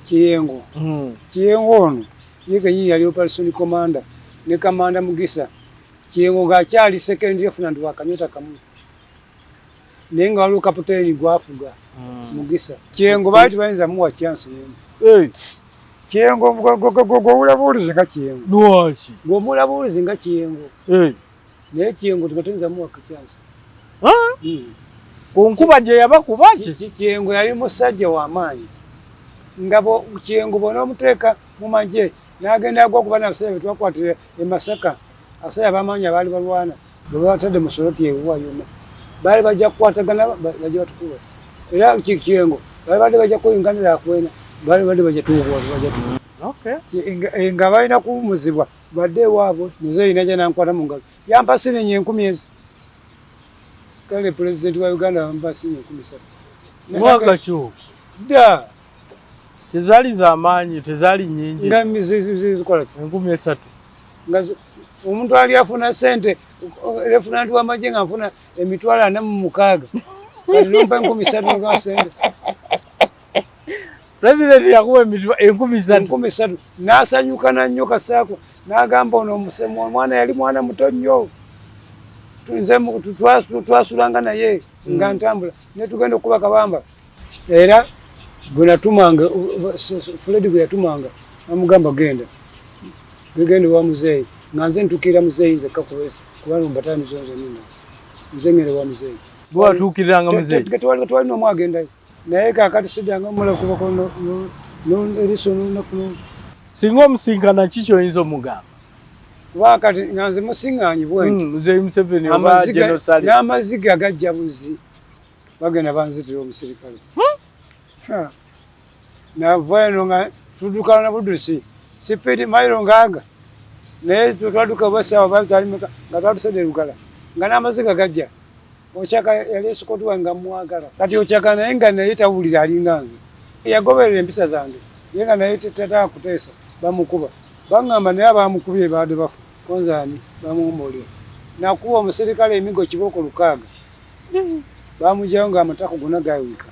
Kiyengo. Kiyengo ono ye kenyini yali operation commander ne kamanda Mugisa. Kiyengo ng'akyali second lieutenant wa kanyota kamu, naye nga waliwo kapiteeni gwafuga, Mugisa. Kiyengo baali tebayinza muwa chance yemu. Kiyengo gwowula buwulizi nga Kiyengo. Lwaki? Gwomula buwulizi nga Kiyengo, naye Kiyengo tebatuyinza muwa chance. Ku nkuba gye yabakuba? Kiyengo yali musajja w'amaanyi, nga Kiyengo bw'onoomuteeka mu magye n'agenda agwa, kuba nabasajja betwakwatira e Masaka, abasajja ab'amaanyi abaali balwana, bwe batadde mu soroti ewuwa yonna, baali bajja kukwatagana, bajja batukuba. Era Kiyengo baali badde bajja kuyinganira akwena, baali badde bajja tukuba, bajja tukuba. Nga balina kuwumuzibwa badde ewaabwe. Muzeeyi najja nankwata mu ngalo, yampa siringi 1000 ezi. Kale pulezidenti wa Uganda yampa siringi 3000. Mwaka ki? Dda. Tezaali z'amaanyi, tezaali nnyingi. Nga zikola ki? 3000. Nga omuntu ali afuna sente, lieutenant w'amagye, nga nfuna 460,000, kati nompa 3000 nga sente. Pulezidenti yakuwa 3000? 3000. N'asanyuka nannyo Kasaako, n'agamba ono omwana yali mwana muto nnyo, nze twasulanga naye nga ntambula ne tugenda okuba Kabamba. Era gwe natumanga, Fred gwe yatumanga, namugamba genda gegende wa muzeeyi, nga nze ntuukirira muzeeyi nzekka kuba mbatani zonzo nina, nze ngende wa muzeeyi. Bwatuukiriranga muzeeyi? Tewali n'omu agendayo. Naye kakati siddanga mula kubako eriiso n'olunaku. Singa omusinkana, ki kyoyinza omugamba? Kuba kati nga nze musiŋŋaanyi bwe nti Muzeeyi Museveni oba General Saleh. N'amaziga gajja buzi. Bagenda banzitira omusirikale. Nava eno nga tuddukana na budusi speed mailo ngaaga, naye twadduka oba saawa bazalimeka nga twatusedde Lugala, nga n'amaziga gajja. Okyaka yali escort wange, nga mwagala. Kati Okyaka naye nga naye tawulira, alinga nze, yagoberera empisa zange, ye nga naye tataka kuteesa. Bamukuba, baŋŋamba, naye abamukubye baadde bafu konzaani bamuwombolera. Nakuba omusirikale emigo kibooko 6, bamugyayo nga amatako gonna gawika.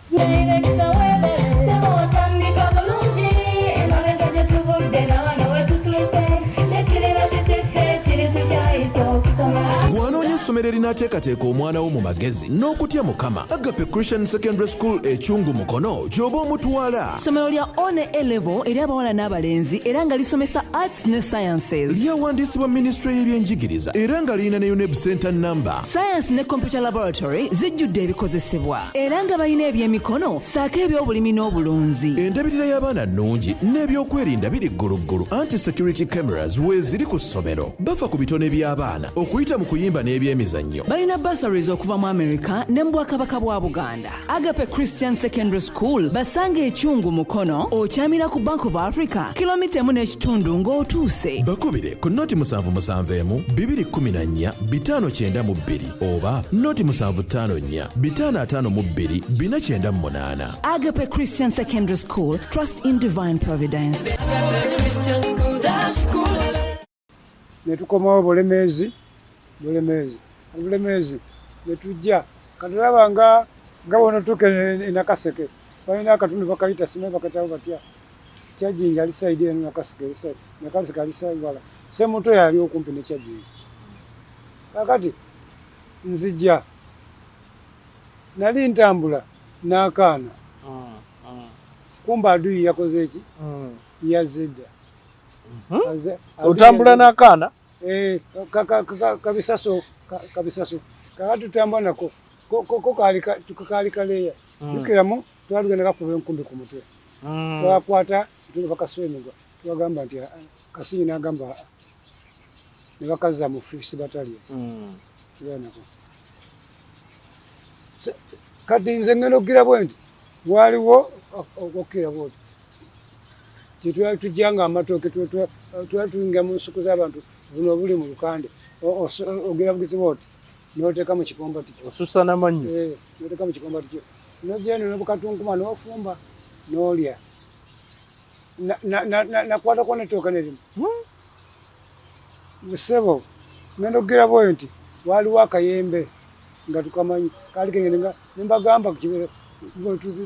Otandika bulungi, emabega gye tuvudde na wano we tutuuse, nekiriba kikiffe kiri tukyayisa okusoma. Bw'anoonya essomero erinaateekateeka omwana wo mu magezi n'okutya Mukama, Agape Christian Secondary School Ekyungu Mukono gy'oba omutwala. Ssomero lya O ne A level eri abawala n'abalenzi, era nga lisomesa arts ne sciences. Lyawandiisibwa minisitule y'ebyenjigiriza era nga lirina ne UNEB center number. Science ne computer laboratory zijjudde ebikozesebwa, era nga balina ebyemikono ssaako ebyobulimi n'obulunzi. Endabirira y'abaana nnungi n'ebyokwerinda biri gguluggulu, anti security cameras weeziri ku ssomero. Bafa ku bitone by'abaana okuyita mu kuyimba n'ebyemizannyo. Balina bursaries okuva mu America ne mu Bwakabaka bwa Buganda. Agape Christian Secondary School basanga Ekyungu Mukono, okyamira ku Bank of Africa, kilomita 1.5 ng'otuuse. Bakubire ku 077 214 592 oba 0754 552 498. Agape Christian Secondary School, trust in divine providence. Christian School, the school. Ne tukomawo Bulemeezi, Bulemeezi, Bulemeezi ne tujja. Katulaba nga bwonotuuka e Nakaseke, balina akatundu bakayita, simanyi bakayitawo batya, Kyajinja ali side eno, Nakaseke eri side, Nakaseke ali side wala. Semuto yali okumpi ne Kyajinja. Kakati nzija, nali ntambula n'akaana, kumba aduyi yakoze eki? Yazze dda. Otambula n'akaana? Eh, kabisaso, kabisaso kakati tutambula nako, ko kaali kaleeya. Jukiramu twali tugenda kakuba enkumbi ku mutwe. Twakwata tuli bakasiba emigwa, tubagamba nti, "Ah, ah," Kasinyi n'agamba, "Ah, ah." Ne bakazza mu Fifth Battalion. Nako kati nze ngenda okugira bwe nti waliwo okukkira bwoti kyetwali tujja nga amatooke, twali tuyingira mu nsuku z'abantu buno obuli mu lukande. Ogira bugizi bwoti n'oteeka mu kikombati kyo. Osusa n'amannyo. Eh, n'oteeka mu kikombati kyo, nojja eno nobukatunkuma n'ofumba n'olya. Nakwatako n'ettooke nerimu. Musebo, ngenda okugira bwe nti waliwo akayembe nga tukamanyi, kaali kengene, nga nembagamba kibere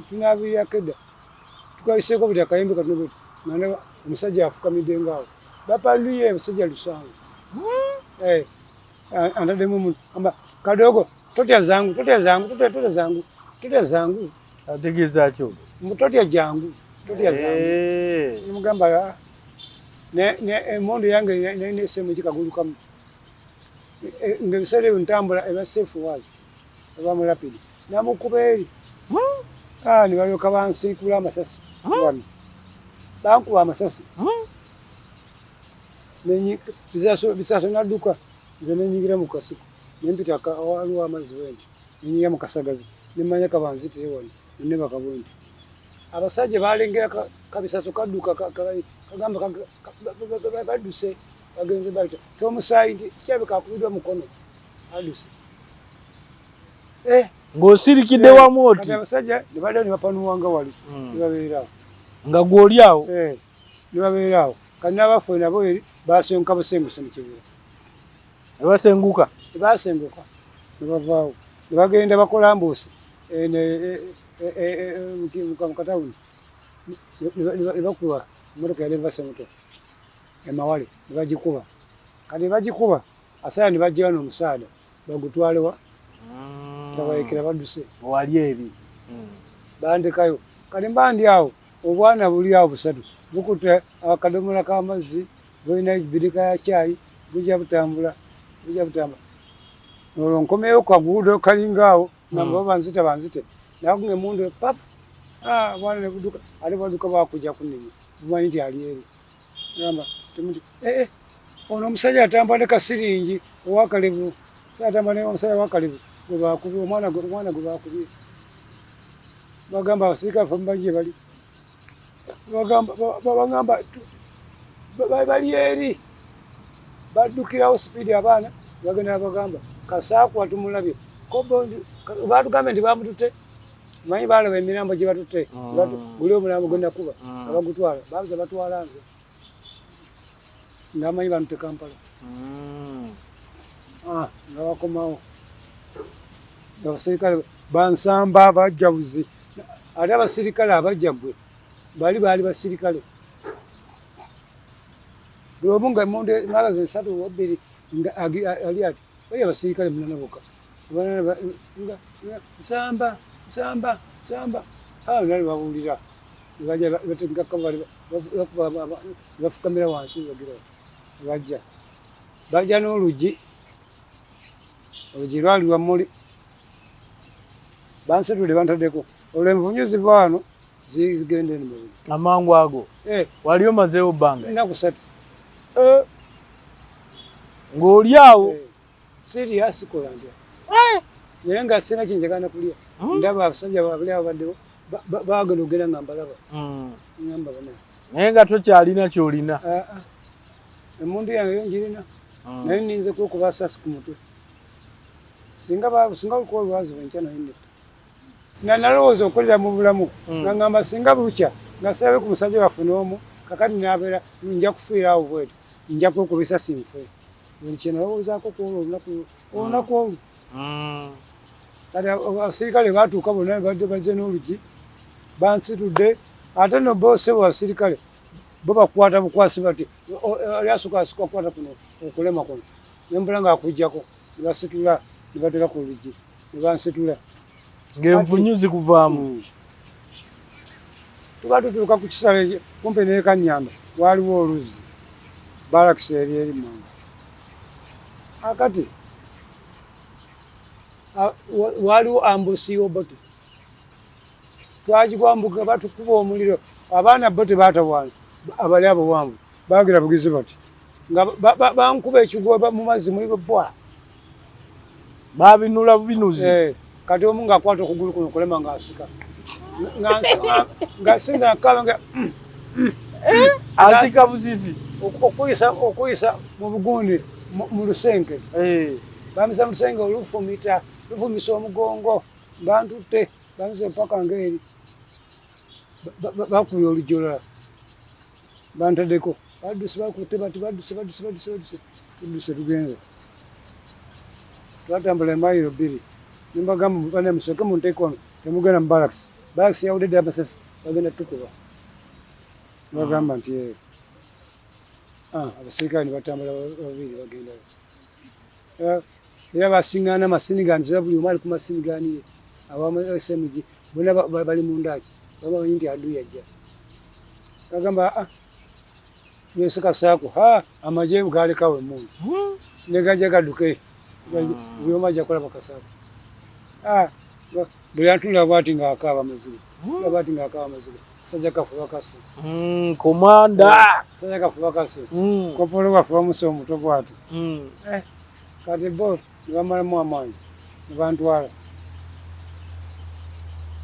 tunabiryako edda. Tukayiseeko buli akayembe katono bwe nga ndaba omusajja afukamidde ngaawo. Bapaluye omusajja lusango. Eh, antaddemu omuntu amba kadogo totya zangu totya zangu totya totya zangu totya zangu. Ategeeza ki olwo? Mbu totya jangu totya zangu. Eh. Nimugamba "Ah, ne ne emmundu yange nalina esemu gikagulukamu. Ng'ebiseera ebyo ntambula eba safe was eba mu rapid namukuba eri. Ah, ne balyoka bansiikula amasasi wano. Bankuba amasasi. Bisaso n'adduka nze nenyingira mu kasuku nempita waliwo amazzi bwe nti nenyingira mu kasagazi nemmanya kabanzitire wano nenebaka bwe nti. Abasajja balengera kabisaso kadduka kagamba badduse bagenze bayita tomusaayi nti kirabika akubiddwa mukono adduse. Eh, Ng'osirikidde wamu oti. Kati abasajja ne badda ne bapanuwanga wali ne babeera awo. Nga gw'oli awo. Eh, ne babeera awo. Kati n'abaffe nabo eri basenguka busenguse mu kibira. Ne basenguka. Ne basenguka ne bavaawo ne bagenda bakola mbuusi mu katawuni ne bakuba emmotoka yali evasa moto emawale ne bagikuba. Kati ne bagikuba asaya ne bajja wano omusaada bagutwale wa tabayekera badduse. Wali eri. Bandekayo. Kati mba ndi awo obwana buli awo busatu bukutte akadomola k'amazzi bulina ebirika ya caayi bujja butambula bujja butambula. Olwo nkomyewo ku kaguudo kalinga awo nga baba banzita banzite. Nakunga emmundu pap! Ah, obwana ne budduka ate bwadduka bwakujja kunnenya bumanyi nti ali eri. Ngamba temuti eh eh ono omusajja atambula ne kasiringi ow'akalevu atambula ne omusajja ow'akalevu gwe baakubye omwana gwe baakubye. Bagamba abasirikale ffe mumanyi gye bali. Bagamba bagamba bali eri baddukirawo sipiidi abaana bagenda bagamba Kasaakuwa tumulabye. Baatugambye nti bamututte manyi baalaba emirambo gye batutte guli omulambo gwe nakuba nga bagutwala baabuza batwala nze nga bamanyi bantutte Kampala. Ah, nga bakomawo abasirikale bansamba bajja buzi ate abasirikale abajja gwe bali baali basirikale buli omu nga emmundu magazi esatu oba bbiri nga ali ati bali abasirikale munana bokka nga nsamba nsamba nsamba nali babuulira nebajja bategeka bafukamira wansi bagira bajja bajja n'oluggi oluggi lwali lwa mmuli bansitudde bantaddeko olwo envunyu ziva wano zigenda eno mabega. Amangu ago wali omazeewo bbanga nnaku ssatu. Ng'oli awo. Sirya sikola ntya naye nga sirina kye njagala kulya. Ndaba abasajja babiri abo baddewo bagenda okugenda nga mbalaba. Ngamba bana. Naye nga tokyalina ky'olina. Emmundu yange yo ngirina naye nninze kwekuba sasi ku mutwe. Singa olukuba olwaziba enkya naye netta. Nga nalowooza okulira mu bulamu nga ngamba singa bukya nga sirabe ku musajja waffe n'omu kakati nabeera nja kufiira awo bwetyo nja kwekuba esasi nfe. Buli kye nalowoozaako ku olwo olunaku olwo. Kati abasirikale baatuuka bonna badde bazze n'oluggi bansitudde ate no bo ssebo abasirikale bo bakwata bukwasi bati oli asooka asooka kukwata kuno okulema kuno ne mbula ng'akuggyako ne basitula ne bateeka ku luggi ne bansitula. Ng'envunyu zikuvaamu. Tuba tutuuka ku kisale kumpi n'e Kanyamba waaliwo oluzzi balakisi eri eri munda. Akati waaliwo ambusi y'Obote twagigwambuka batukuba omuliro abaana bo tebaatawaana abali abawanvu baagira bugizi bati nga bankuba ekigwo mu mazzi muli bwa babinula bubinuzi. Kati omu ng'akwata okugulu kuno kulema ng'asika nga singa akaba nga asika buzizi okuyisa mu bugundi mu lusenke. Bamisa mu lusenke olufumita lufumisa omugongo bantutte bantutte mpaka ng'eri bakubye oluggi olulala bantaddeko badduse bakutte bati badduse badduse badduse badduse tudduse tugenze. Twatambula emayiro bbiri ne mbagamba bane musooke munteeke wano temugenda mu balakisi. Balakisi yawudde dda amasasi bagenda tukuba. Bagamba nti abasirikale ne batambula babiri bagenda. Era basiŋŋaana masinigani, era buli omu ali ku masinigani ye. Abamu SMG bonna bali mu ndaaki, bamanyi nti adui ajja. Bagamba nesekasaako amagye gaalekawo emmundu ne gajja gadduke, buli omu ajja kulaba Kasaako. Buli antunula bw'ati ng'akaaba amaziga, bw'ati ng'akaaba amaziga. Kasajja kaffe bakase. Komanda. Kasajja kaffe bakase. Kopolo waffe bamusse omutwe bw'ati. Kati bo ne bamalamu amaanyi ne bantwala.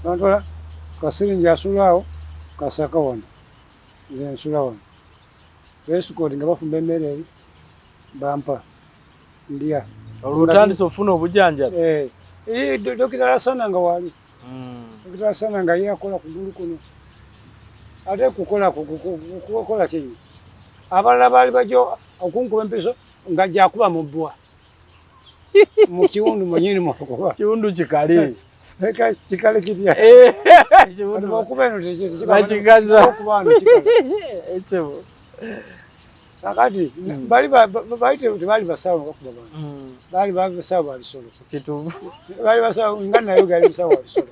Bantwala Kasiringi asula awo, Kasaka wano, nze nsula wano. Beesikooti nga bafumba emmere eri bampa ndya. Olwo otandise okufuna obujjanjabi? Dokita Lasana nga waali. Dokita Lasana nga ye akola kugulu kuno. Ate kukola kinyi. Abalala baali bajja okunkuba empiso nga gy'akuba mu bbwa. Mu kiwundu mwennyini mwakuba. Kiwundu kikale. Kikale kitya? Kiwundu. Okuba eno tekikala. Bakikaza. Okuba wano kikala. Ekyo. Kakati bali tebaali basawo nga bakuba bantu. Baali basawo ba bisolo. Kituufu. Baali basawo nga nayo gali musawo wa bisolo.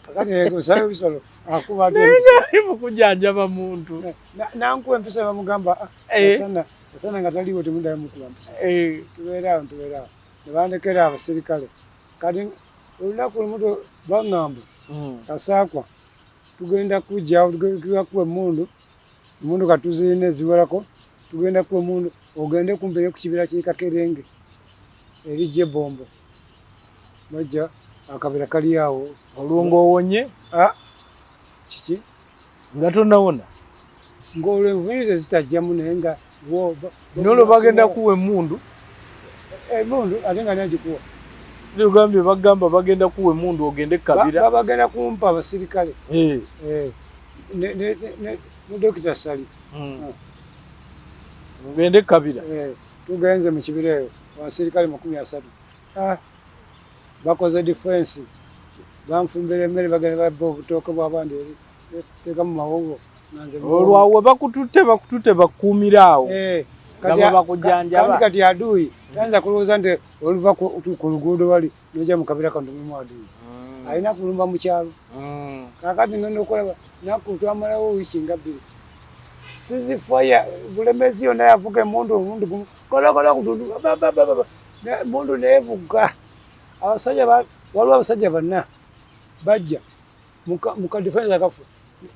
Kakati musawo w'ebisolo akuba ate empiso. Ali mu kujjanjaba muntu. Nankuba empiso bamugamba Asana nga taliiwo temuddayo mukuba mpiso. Tubeera awo tubeera awo. Ne bandekera abasirikale. Kati olunaku lumu baŋŋamba Kasaakwa tugenda kujja tugenda kuwa emmundu, emmundu kati tuzirina eziwerako, tugenda kuwa emmundu ogende kumpi ku kibira ky'e Kakerenge erijja ebbombo. Bajja akabira kali awo. Olwo ng'owonye? Kiki? Nga tonnawona? Ng'olwo envunyu ze zitajjamu naye nga N'olwo bagenda kuwa emmundu? Emmundu ate nga nagikuwa. Ugambye bagamba bagenda kuwa emmundu ogende kabira. Bagenda kumpa abasirikale. Ne Dokita Sali. Mugende kabira. Tugenze mu kibira eyo abasirikale 30. Bakoze defense. Banfumbira emmere bagenda babba obutooke bw'abandi eri. Teeka mu mawogo. Olwo awo bakututte bakukuumira awo. Nga bakujjanjaba. Kati adui tayinza kulowooza nti oluva ku luguudo wali n'ojja mu kabira kano mulimu adui. Alina kulumba mu kyalo. Kaakati ngenda okulaba naku twamalawo wiiki nga 2. Sizifaya Bulemezi yonna yavuga emmundu omulundi gumu kolokola kutundu emmundu neevuga. Abasajja waliwo abasajja banna bajja mu kadifensi akaffe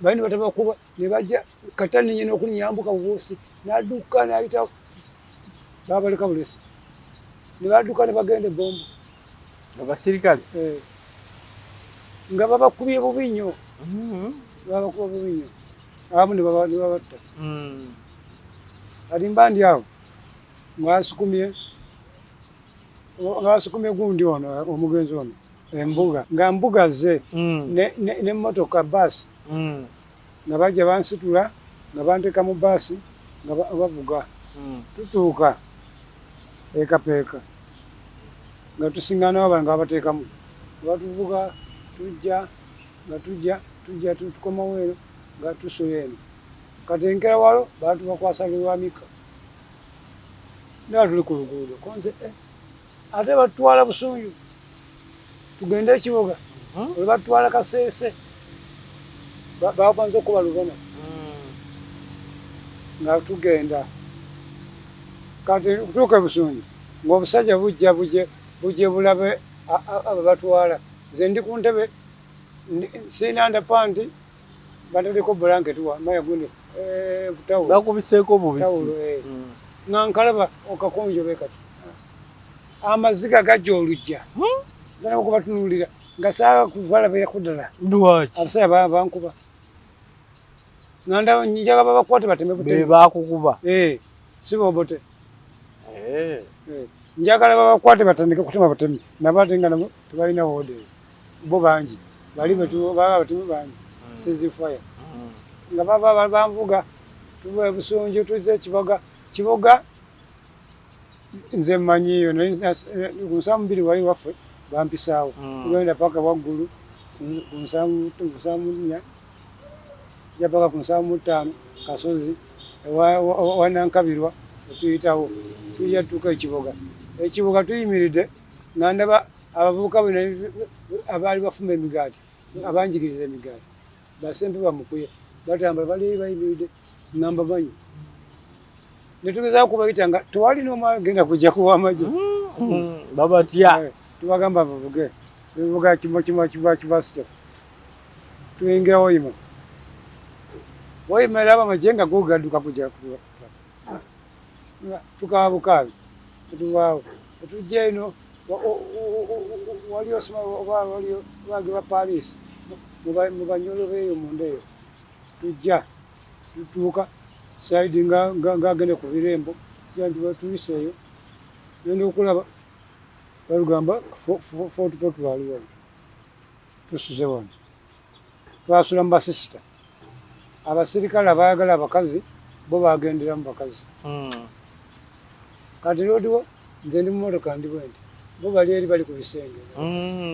balina batabakuba ne bajja katani nyina okunyambuka bubuusi n'adduka n'ayitawo babaleka bulesi ne badduka ne bagenda ebbombo. Abasirikale? Nga babakubye bubi nnyo. Babakuba bubi nnyo. Abamu ne babatta. Kati mba ndi awo ng'asukumye gundi ono omugenzi ono embuga nga mbuga ze n'emmotoka baasi nga bajja bansitula nga banteeka mu baasi nga bavuga. Tutuuka Peekapeeka nga tusiŋŋaanawo abantu nga babateekamu nga batuvuga tujja nga tujja tujja tukomawo eno nga tusula eno. Kati enkeera walo baatubakwasa Lwamika. Naye tuli ku luguudo konze ate batutwala Busunju tugende ekibuga olwo batutwala Kasese babanza okuba Lubona nga tugenda. Kati kutuuka e Busunju ng'obusajja bujja bujje bulabe ababatwala. Nze ndi ku ntebe sirina ndapanti bantaddeko bulanketi maya gundi tawulo. Bakubiseeko bubisi. Tawulo nga nkalaba okakonjo be kati. Amaziga gajja olujja. Nga okubatunuulira nga saagala kubalabirako ddala. Lwaki? Abasajja bankuba. Nga ndaba njagala babakwate bateme buteme. Be baakukuba? Si bobote. Njagala babakwate batandike kutema bateme. Nabo ate nga nabo tebalina woode. Bo bangi. Bali baagala bateme bangi. Sizifaya. Nga baba banvuga tuva Busunju tuzze Kiboga. Kiboga nze mmanyiiyo naye ku 72 wali waffe bampisaawo. Tugenda paka waggulu ku 74. Tujja paka ku 75 Kasozi ewa Nankabirwa netuyitawo, tujja tutuuka ekibuga. Ekibuga tuyimiridde nga ndaba abavubuka bano abaali bafumba emigaati, abanjigiriza emigaati, basempe bamukuye batambula bali bayimiridde nga mbamanyi. Ne tugezaako kubayita nga tewali n'omu agenda kujja kuwa amagye. Babatya. Tubagamba bavuge, tuvuga kimu kimu kimu kibasi kyaffe. Tuyingira Hoima. Hoima era amagye nga go gadduka kujja kutuwa. Tukaaba bukaabi, tetuvaawo. Tetujja eno, waliyo sima oba waliyo bage ba Paris, mu Banyolo b'eyo munda eyo. Tujja, tutuuka side nga agenda ku birembo, tujja tuyise eyo. Ngenda okulaba, balugamba Fort Portal ali wano. Tusuze wano. Twasula mu basisita. Abasirikale abaagala abakazi bo bagendera mu bakazi. Kati lodiwo nze ndi mu mmotoka ndi bwe nti, bo bali eri bali ku bisenge.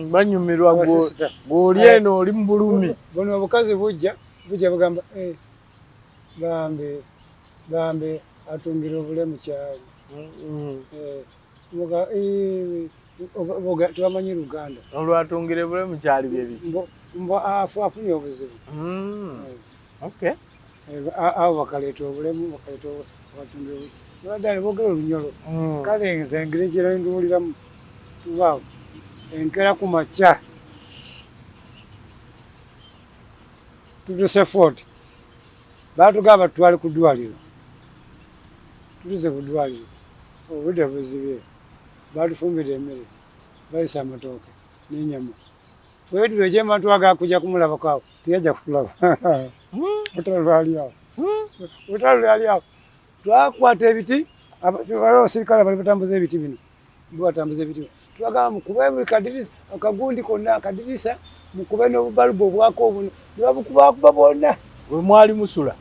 Banyumirwa gw'oli eno oli mu bulumi. Buno obukazi bujja bugamba bambe bambe atungira obulemu kyali. Tebamanyi Luganda. Olwatungire bulemu kyali bye biki? Mbo afunye obuzibu. Okay. Abo bakaleeta obulemu, bakaleeta abatungira obulemu. Baddala boogera Olunyolo. Kale nze engeri gye nduwuliramu tubaawo. Enkeera ku makya tutuuse Fort. Baatugamba tutwale ku ddwaliro. Tutuuse ku ddwaliro, obudde buzibye. Baatufumbira emmere, bayisa amatooke n'ennyama. Ffe twejema twagala kujja kumulabako awo, teyajja kutulaba. Olutalo lwali awo. Olutalo lwali awo. Twakwata ebiti, waliwo abasirikale abali batambuza ebiti bino. Bo batambuza ebiti bino. Tubagamba mukube buli kadirisa, akagundi konna akadirisa, mukube n'obubalubu obwaka obuno. Ne babukubakuba bwonna. We mwali musula?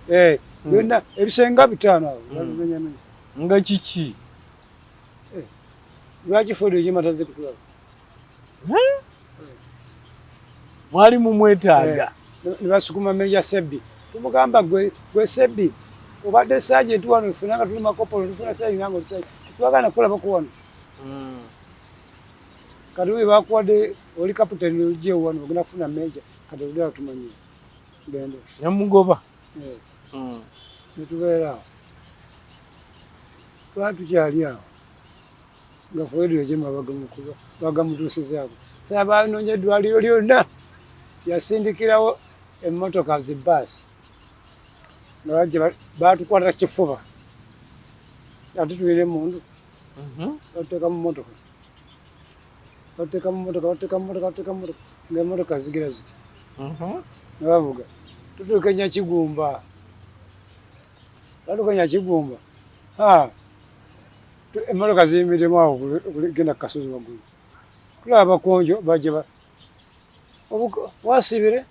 Byonna ebisenga 5 awo, babimenyamenya. Nga kiki? Lwaki Ford Ejema tazze kutulaba? Mwali mumwetaaga. Ne basukuma Meja Sebbi. Tumugamba gwe Sebbi, obadde sergeant wano, ffenna nga tuli makopolo, tufuna sergeant nange oli sergeant. Tetwagala kulabako wano. Kati we bakuwadde oli captain ojje wano, ogenda kufuna Meja, kati oludda awo tumanyi. Genda. Namugoba. Ne tubeera awo. Twali tukyali awo. Nga Ford Ejema bagamutuusizaako. Sasa banoonya eddwaliro lyonna, yasindikirawo emmotoka zi bbaasi. Nga bajja baatukwata kifuba. Ate tulina emmundu. Batuteeka mu mmotoka. Batuteeka mu mmotoka, batuteeka mu mmotoka, batuteeka mu mmotoka. Ng'emmotoka zigira ziti. Nga bavuga. Tutuuka e Nyakigumba. Batuuka e Nyakigumba. Emmotoka ziyimiriddemu awo genda ku kasozi waggulu. Tulaba abakonjo bajja wasibire.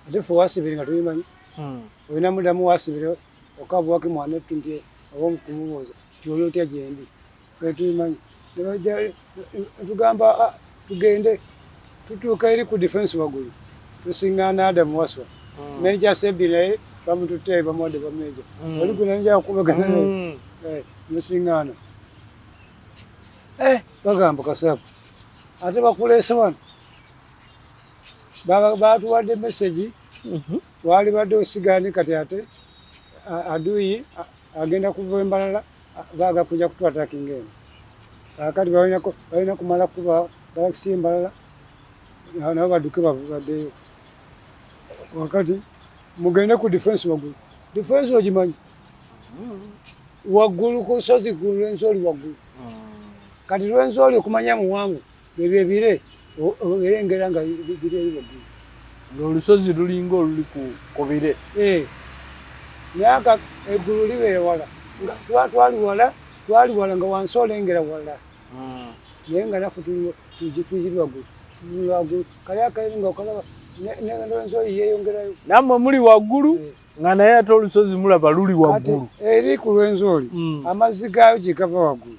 Ate ffe wasibire nga tubimanyi. Olina muddamu wasibire okabuwaki mwana ettu nti oba okumubuuza nti oli otya gyendi. Ffe tubimanyi. Ne bajja tugamba tugende tutuuka eri ku defense waggulu. Tusiŋŋaana Adam Waswa. Meja Sebbi naye bamututte bamuwadde ba meja. Oli gwe nali njagala naye. Musiŋŋaana. Bagamba Kasaapu. Ate bakuleese wano. Baatuwadde message. Waali badde osigaani kati ate aduyi agenda kuva embalala baaga kujja kutwatakinga eno. Kaakati balina kumala kuba balakisi embalala nabo badduke baddeyo. Wakati mugende ku defense waggulu. Defense ogimanyi? Waggulu ku lusozi ku Rwenzori waggulu. Kati Rwenzori okumanya muwanvu ebyo ebire obirengera nga biri eri waggulu. Ng'olusozi lulinga oluli ku bire. Naye eggulu libeera wala. Nga twali wala, twali wala nga wansi olengera wala. Naye nga naffe tuli waggulu. Tuli waggulu. Kali akayiru nga okalaba ne Rwenzori yeeyongerayo. Nammwe muli waggulu nga naye ate olusozi mulaba luli waggulu. Eri ku Rwenzori amazzi gaayo gye gava waggulu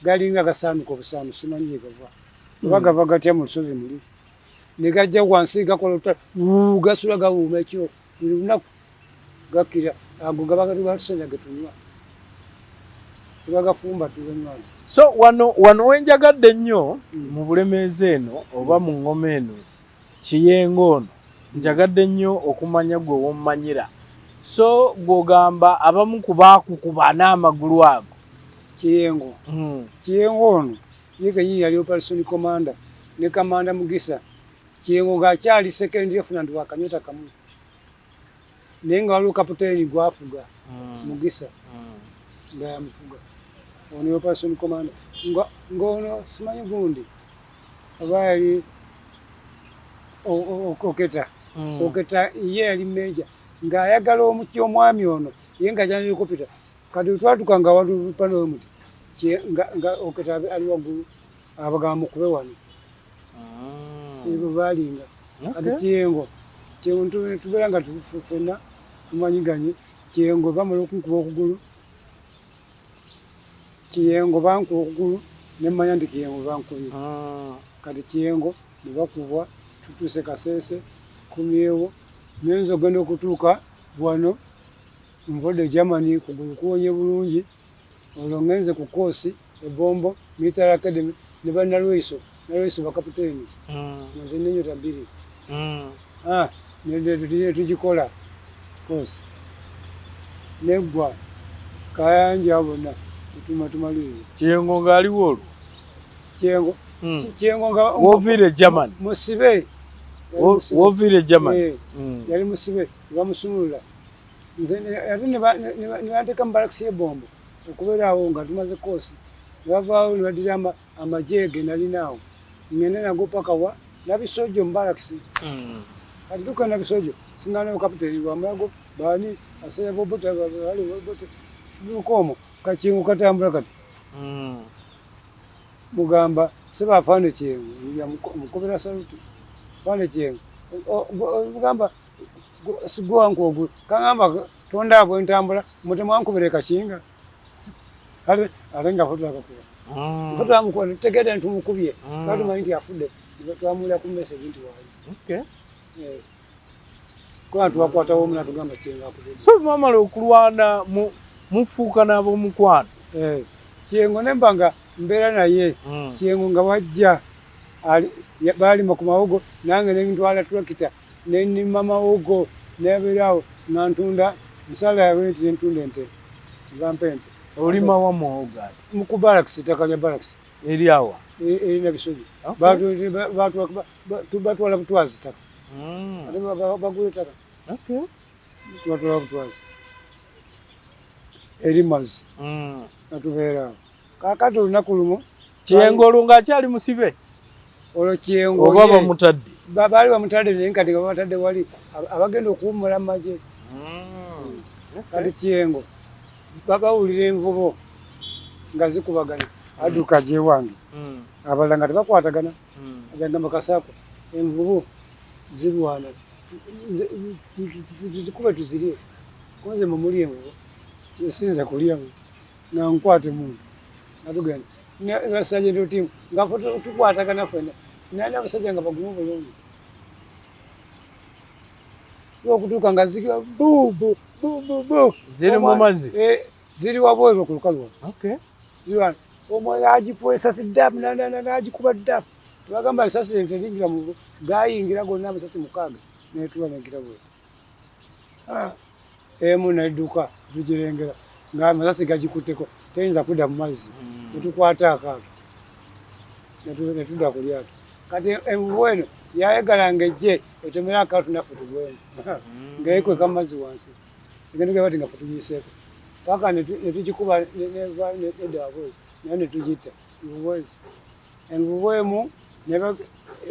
galinga gasaanuka obusaanusi, simanyi gye gava. Oba gava gatya mu lusozi muli. Ne gajja wansi gakola olutalo, gasula gawuuma ekiro. Buli lunaku gakkira ago gaba batusenya getunywa, tebagafumba, tuganywa nti. So wano wano wenjagadde nnyo mu Bulemeezi eno oba mu ŋŋoma eno, Kiyengo ono njagadde nnyo okumanya gwe wommanyira. So gw'ogamba abamu ku baakukuba n'amagulu ago? Kiyengo. Kiyengo ono ye kenyini yali operation commander ne Kamanda Mugisa. Kiyengo ng'akyali second lieutenant wa kanyota kamu, naye nga waliwo kapiteeni gwafuga, Mugisa, nga yamufuga. Ono operation commander nga ng'ono simanyi gundi oba yali Oketa. Oketa ye yali major ng'ayagala omuki omwami ono, ye nga ajja helicopter. Kati twatuka nga watu pano muti nga Oketa ali waggulu, abagamba mukube wano. Ebyo baalinga. Kati Kiyengo, Kiyengo tubeera nga ffenna tumanyiganye. Kiyengo bamala okunkuba okugulu, Kiyengo bankuba okugulu, nemmanya nti Kiyengo bankubye. Kati Kiyengo ne bakubwa, tutuuse Kasese, kumyewo nenza ogenda okutuuka wano nvudde Germany, kugulu kuwonye bulungi. Olwo ngenze ku course e Bombo Military Academy ne bannalweso, Nalweso bakapiteeni, nze nenyota 2. Ah, ne tugikola course neggwa, Kayanja bonna tutuma tumaliriza. Kiyengo ng'aliwo olwo? Kiyengo. Kiyengo nga woviire Germany? Musibe. Yali musibe. Woviire Germany? Eh. Yali musibe, bamusumulula. Nze ate ne banteeka mu balakisi y'e Bombo okubeera awo nga tumaze course, ne bavaawo ne baddira amagye ge nalinaawo, ngende nago paka wa Nabisojo mu balakisi. Kati tuuka Nabisojo, singanayo kapiteeni Lwamulago, baani asaya Bobote bali Bobote. Tuuka omwo kakingu katambula kati mugamba seba afande Kyengo, mukubira salute, afande Kyengo. Mugamba sigwanku ogwo, kangamba tonda bwe ntambula mutemwankubire kakinga ate ate nga fotulakakuba fotulamukuba tutegedde nti tumukubye. Twatumanyi nti afudde, twamuwulira ku message nti waali. Eh. Kuba tubakwatawo omu natugamba Kyengo akubye. So mwamala okulwana mufuuka n'ab'omukwano? Eh, Kyengo nemba nga mbeera naye. Kyengo nga wajja baalima ku mawogo, nange nentwala tulakita nenima mawogo, nebeeraawo nga ntunda nsala yawe nti nentunda ente, bampa ente. Olima wa muwogo ati? Ku balakisi, ettaka lya balakisi. Eri awa? Erina Bisojo. Batwala butwazi ttaka, ate bagula ettaka. Tubatwala butwazi eri mazzi, natubeeraawo. Kaakati olunaku lumu Kiyengo olwo ng'akyali musibe? Olwo Kiyengo Oba bamutadde? Baali bamutadde, naye kati nga babatadde wali abagenda okuwummula mu magye. Kati Kiyengo bawulira envubo nga zikubagana, adduka gyewange, abalala nga tebakwatagana. Agamba, "Kasaako, envubu zirwana, tuzikube tuzirye." Kunze mumuli envubu sinza kulyamu, nga nkwate muntu atugenda basajja tiimu nga ffe tukwatagana ffenna, naye n'abasajja nga bagumu bulungi okutuuka nga ziri bu bu bu bu bu. Ziri mu mazzi? Eh, ziri wabweru ku lukalu wano. Ziri wano, omwoyo agikuba esasi ddapu n'agikuba ddapu. Tebagamba esasi teringira mu gayingira gonna, amasasi 6 netuba negira bweru. Ah, emu nedduka, tugirengera nga amasasi gagikutteko, teyinza kudda mu mazzi. Netukwata akaato netudda ku lyato. Kati envubu eno yayagalanga ejje etomere akaato naffe tugwemu, ng'ekweka mu mazzi wansi, egenda bati nga ffe tugiyiseeko paka netugikuba nedda wabweru, naye netugitta. Envubu ezi, envubu emu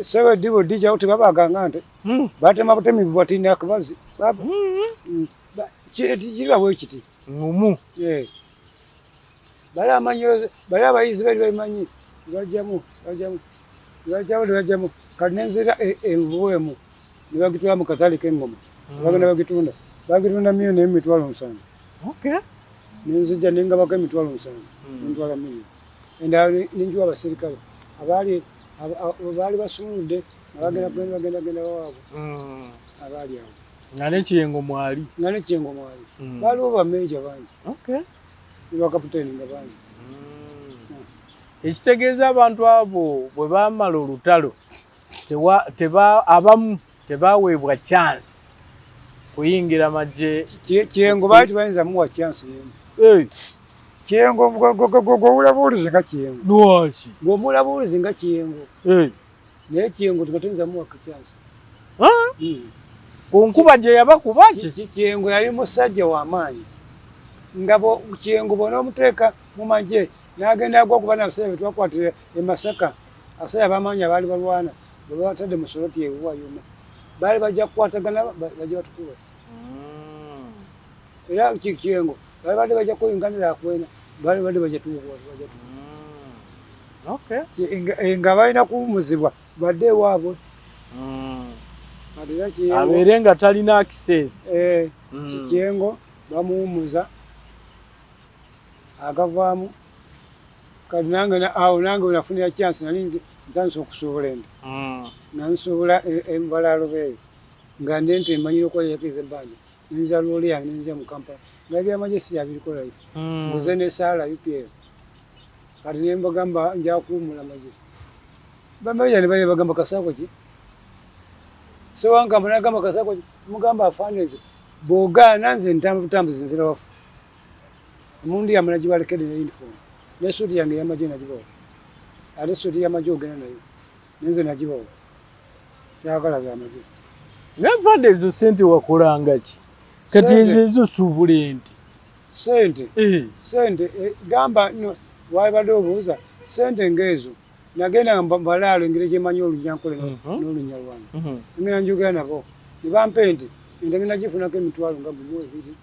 sebe eddibu dijjawo, tebabaganga nte batema butemi bwatina kubazi kiba bwe kiti. Ngumu. Eh. Bali amanyi, bali abayizi bali babimanyi, bajjamu bajjamu bajjamu nebajjamu. Kati nenzira envubu emu nebagitwala mu katale k'engoma, bagenda bagitunda, bagitunda 1,700,000. Nenzija nengabako 700,000, nentwala 1,000,000, endala nenjiwa abaserikale abaali baali basumuludde nga bagenda bagenda genda waabwe abaali awo. Nga ne Kiyengo mwali. Nga ne Kiyengo mwali. Baaliwo bameeja bangi. Okay. Ne bakapiteeni nga bangi. Ekitegeeza abantu abo bwe baamala olutalo abamu tebaweebwa chance kuyingira magye. Kiyengo baali tebayinza muwa chance y'emu. Kiyengo gw'omulabuulizi nga Kiyengo. Lwaki? Gw'omulabuulizi nga Kiyengo. Naye Kiyengo tebatuyinza muwa chance. Ku nkuba gye yabakuba ki? Kiyengo yali musajja w'amaanyi. Nga Kiyengo bw'onoomuteeka mu magye n'agenda agwa kuba n'abasajja be twakwatira e Masaka, abasajja ab'amaanyi abaali balwana bwe babatadde mu soroti ewuwa yonna, baali bajja kukwatagana bajja batukuba. Era Kiyengo baali badde bajja kweyunganira akwena, baali badde bajja tukuba. Nga balina kuwummuzibwa badde ewaabwe. Abeere nga talina access. Kiyengo bamuwummuza agavaamu. Kati nange awo nange wenafunira chance nali ntandise okusuubula ente. Nga nsuubula embalaalo beeyo. Nga ndi ente mmanyira okweyekeza ebbanja. Nenzija loole yange nenzija mu Kampala. Nga ebyamagye si yabiriko life. Nguze ne Saala UPL. Kati ne mbagamba nja kuwummula magye. Bamaija ne bajja bagamba Kasaako ki? Ssewankamba n'agamba Kasaako ki? Mugamba afande nze bw'ogaana nze ntambula butambuzi nzira wafu. Emundu yange nagibalekedde ne uniform. Ne suuti yange ey'amagye nagibawa. Ate suuti y'amagye ogenda nayo. Nenze nagibawa. Kyagala byamagye. Naye afande ezo ssente wakolanga ki? Kati ezo ezo suubula ente. Ssente. Ssente gamba no wabadde obuuza ssente ng'ezo nagenda mbalaalo engeri gye mmanyi Olunyankole n'Olunyarwanda. Ngenda njogera nabo ne bampa ente, ente ngenda gifunako emitwalo nga gumu ebiri.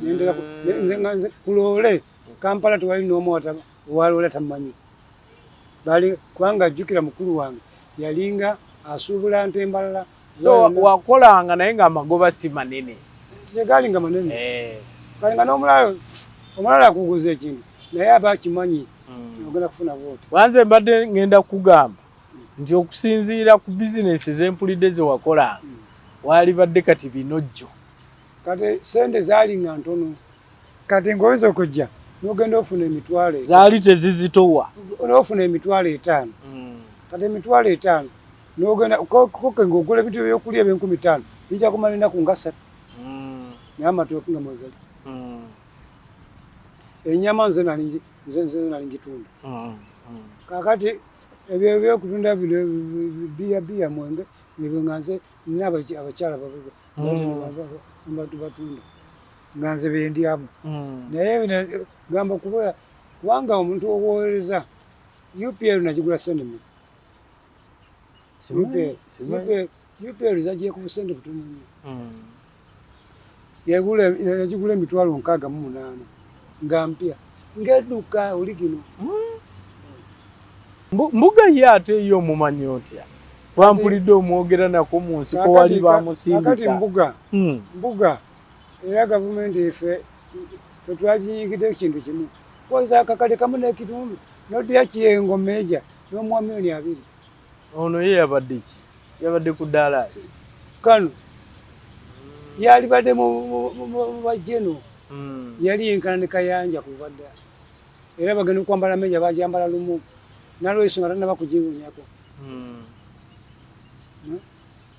Nze ku loole Kampala tewali n'omu owaloole tamumanyi. Bali kubanga ajjukira mukulu wange yalinga asuubula nte mbalala. So wakolanga naye ng'amagoba si manene. Tegaali nga manene. Kale nga n'omulala omulala akuguza ekintu naye aba akimanyi ogenda kufuna bw'oti. Wanze mbadde ngenda kugamba nti okusinziira ku bizinesi zempulidde ze wakolanga waalibadde kati binojjo. Kati ssente zaali nga ntono. Kati ng'oyinza okujja n'ogenda ofuna emitwalo. Zaali tezizitowa. N'ofuna emitwalo 50. Kati emitwalo 50 n'ogenda koke ng'ogula ebintu ebyokulya eby'enkumi 5 bijja kumala ennaku nga 3. Naye amatooke nga mwegali. Ennyama nze nali nze nali ngitunda. Kaakati ebyo ebyokutunda bino bbiya bbiya mwenge ebyo nga nze nina abakyala batunda nga nze bendyamu. Naye gamba kuba kubanga omuntu owowereza UPL nagigula ssente mmeka? UPL zagiye ku busente butono nnyo. Yagigula emitwalo 68 nga mpya ng'edduka oli gino. Mbuga ye ate ye omumanyi otya? Bampulidde omwogera nako mu nsiko wali bamusindika. Kakati Mbuga Mbuga era gavumenti ffe twaginyigidde ekintu kimu. Kwoza akakadde kamu n'ekitundu n'oddira Kiyengo meeja n'omuwa miliyoni 20. Ono ye yabadde ki? Yabadde ku ddaala ki? Kano yalibadde mu bajeno. Yali yenkana ne Kayanja kuva dda. Era bagenda okwambala meeja bagyambala lumu. Nalweso nga tannaba kugiwunyako.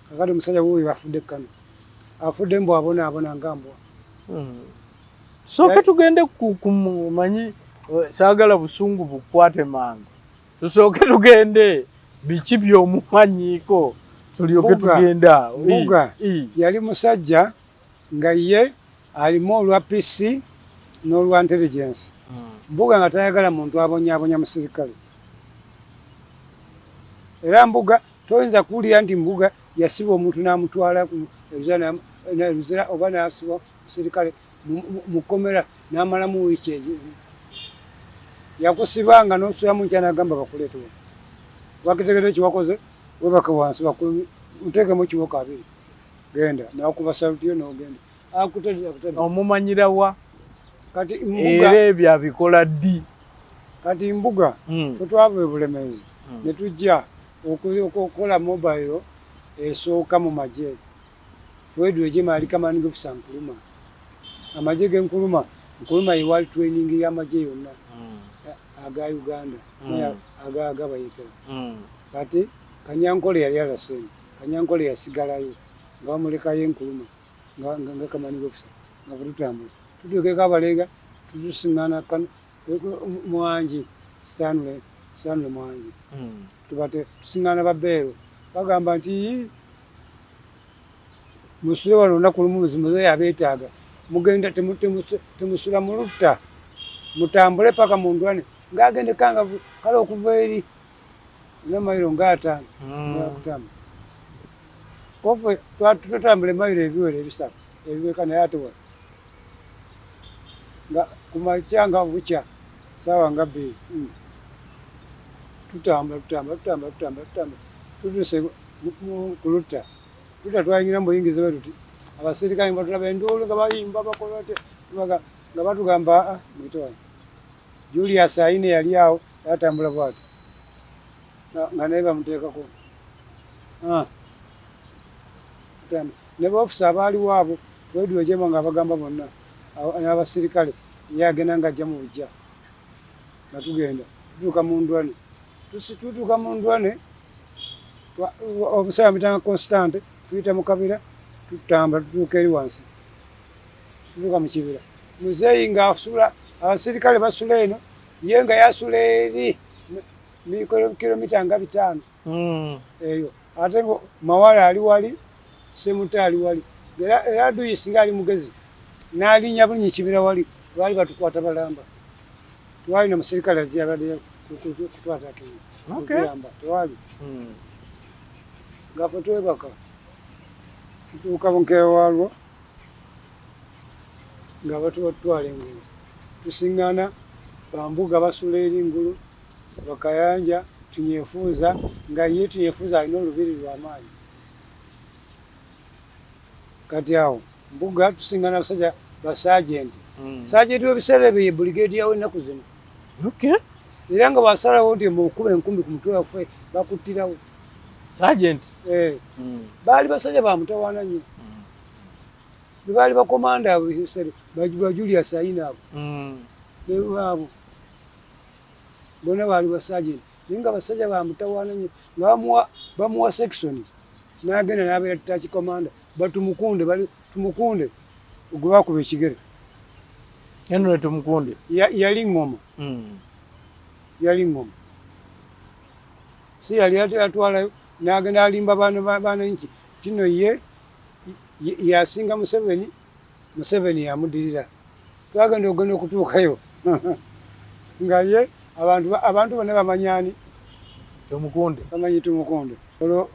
Kakati omusajja wuuyo afudde kano. Afudde mbw abonaabona nga mbwa. Tusooke tugende ku manyi saagala busungu bukwate mangu. Tusooke tugende biki by'omumanyiiko tulyoke tugende awo. Mbuga yali musajja nga ye alimu olwa PC n'olwa intelligence. Mbuga nga tayagala muntu abonyaabonya musirikale. Era Mbuga toyinza kuwulira nti Mbuga yasiba omuntu n'amutwala Luzira oba n'asiba musirikale mu kkomera n'amalamu wiiki eyo. Yakusibanga n'osulamu nkya n'agamba bakuleete wano. Wakitegedde kye wakoze weebake wansi oteekemu ekibooko abiri genda n'akuba saluti yo n'ogenda. Akutadde akutadde. Omumanyira wa? Kati Mbuga era ebyo abikola ddi? Kati Mbuga ffe twava e Bulemeezi ne tujja okukola mobile esooka mu magye. Fred Rwigema ali commanding officer Nkrumah. Amagye ge Nkrumah, Nkrumah ye wali training y'amagye yonna aga Uganda, aga agabayekera. Kati Kanyankole yali alaseeyo, Kanyankole yasigalayo nga bamulekayo Nkrumah nga commanding officer nga bwe tutambula. Tutuuka e Kabalega tusiŋŋaana Mwangi, Stanley, Stanley Mwangi. Tuba tusiŋŋaana Babeero bagamba nti musule wano olunaku lumu muzeeyi abeetaaga mugenda temusula mu lutta mutambule paka mu ndwane ng'agenda Kangavu kale okuva eri n'amayiro ng'ataano ng'akutambula kofe tutambula emayiro ebiwera ebisatu ebiweka naye ate wano nga kumakya nga bukya saawa nga 2 tutambula tutambula tutambula tutambula tutambula tutuuse ku lutta lutta twayingira mu buyingizi bwe tuti abaserikale nga batulaba enduulu nga bayimba bakola batya nga batugamba aa mwite wano Julius Aine yali awo yatambula bwati nga naye bamuteekako ne baofisa abaaliwo abo Fred Rwigema nga abagamba bonna n'abasirikale ye agenda nga ajja mu bujja nga tugenda tutuuka mu ndwane tutuuka mu ndwane omusajja amutanga Constant tuyita mu kabira tutambula tutuuka eri wansi tutuuka mu kibira muzeeyi ng'asula abasirikale basula eno ye nga yasula eri kilomita nga 5 eyo ate ngo Mawala ali wali Semuta ali wali era Aduyi singa ali mugezi n'alinnya bulinyi kibira wali baali batukwata balamba twali na musirikale ajja abadde kutwata kuyamba tewali nga ffe twebaka tutuuka bunkeewalwo nga batubatwala engulu tusiŋŋaana bambuga basula eri ngulu bakayanja Tinyefuza nga ye Tinyefuza alina olubiri lw'amaanyi kati awo mbuga tusiŋŋaana abasajja ba sergeant. Sergeant w'ebiseera ebyo ye brigadier w'ennaku zino. Era nga bw'asalawo nti mukuba enkumbi ku mutwe waffe bakuttirawo. Sergeant? Baali basajja ba mutawaana nnyo. Be baali bakomanda abo ebiseera ba Julius Aine abo. Abo bonna baali ba sergeant naye nga basajja ba mutawaana nnyo nga bamuwa section n'agenda n'abeera detach commander batumukunde bali tumukunde gwe bakuba ekigere. Henry Tumukunde yali ngoma. Yali ngoma. Si yali atwalayo n'agenda alimba bananchi tino ye yasinga Museveni, Museveni yamudirira. Twagenda ogenda okutuukayo nga ye abantu bonna bamanyani Tumukunde. Bamanyi Tumukunde. Olwo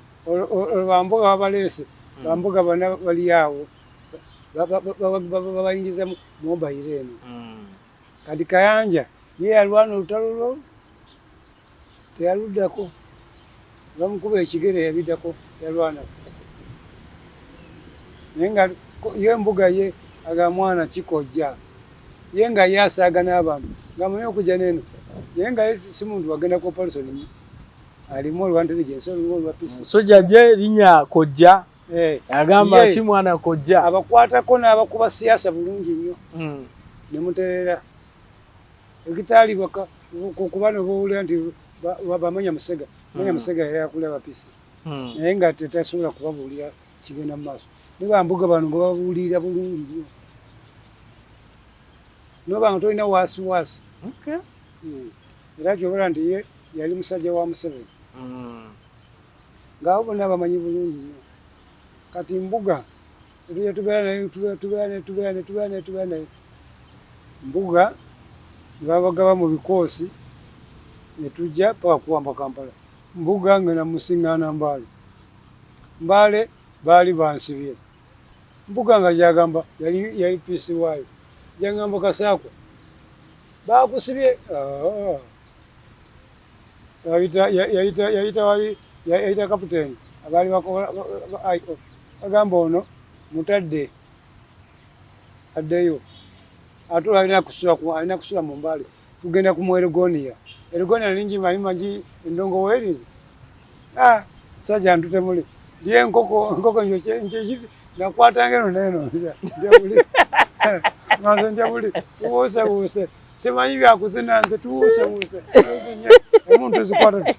bambuga babaleese, bambuga bonna bali awo babayingiza mu mobile eno. Kati Kayanja ye yalwana olutalo lwo teyaluddako, bamukuba ekigere yabiddako yalwana. Naye nga ye mbuga ye aga mwana kikojja ye nga ye asaaga n'abantu ng'amanyi okujja n'eno naye nga ye si muntu wagenda ku operation nnyo alimu olwa intelligence olimu olwa peace. Musajja gye linnya kojja agamba ki mwana kojja abakwatako n'abakuba siasa bulungi nnyo ne muterera ekitaali kuba nobowulira nti bamanya Musega manya Musega yali akulira bapisi naye nga tetasobola kubabuulira kigenda mu maaso ne bambuga bano nga babuulirira bulungi nnyo noba nga tolina waasi waasi. Era kyobala nti ye yali musajja wa Museveni ng'abo bonna bamanyi bulungi nnyo. Kati mbuga tubeera naye tubeera naye tubeera naye tubeera naye tubeera naye mbuga ne babagaba mu bikoosi ne tujja paka kuwamba Kampala. Mbuga ngenda musiŋŋaana Mbale. Mbale baali bansibye. Mbuga nga gyagamba yali PC waayo. Gyangamba Kasaakwa baakusibye. Yayita wali yayita kapiteeni abaali bakola bagamba ono mutadde addeyo ate alina kusula mu Mbale tugenda ku Elgonia. Elgonia ningi manyi endongo weerinze. Sajja ntutemule lye enkoko enkoko Nakwatanga eno neno njabuli nga nze njabuli tubuusebuuse simanyi byakuzina nze tubuusebuuse emuntu zikwata.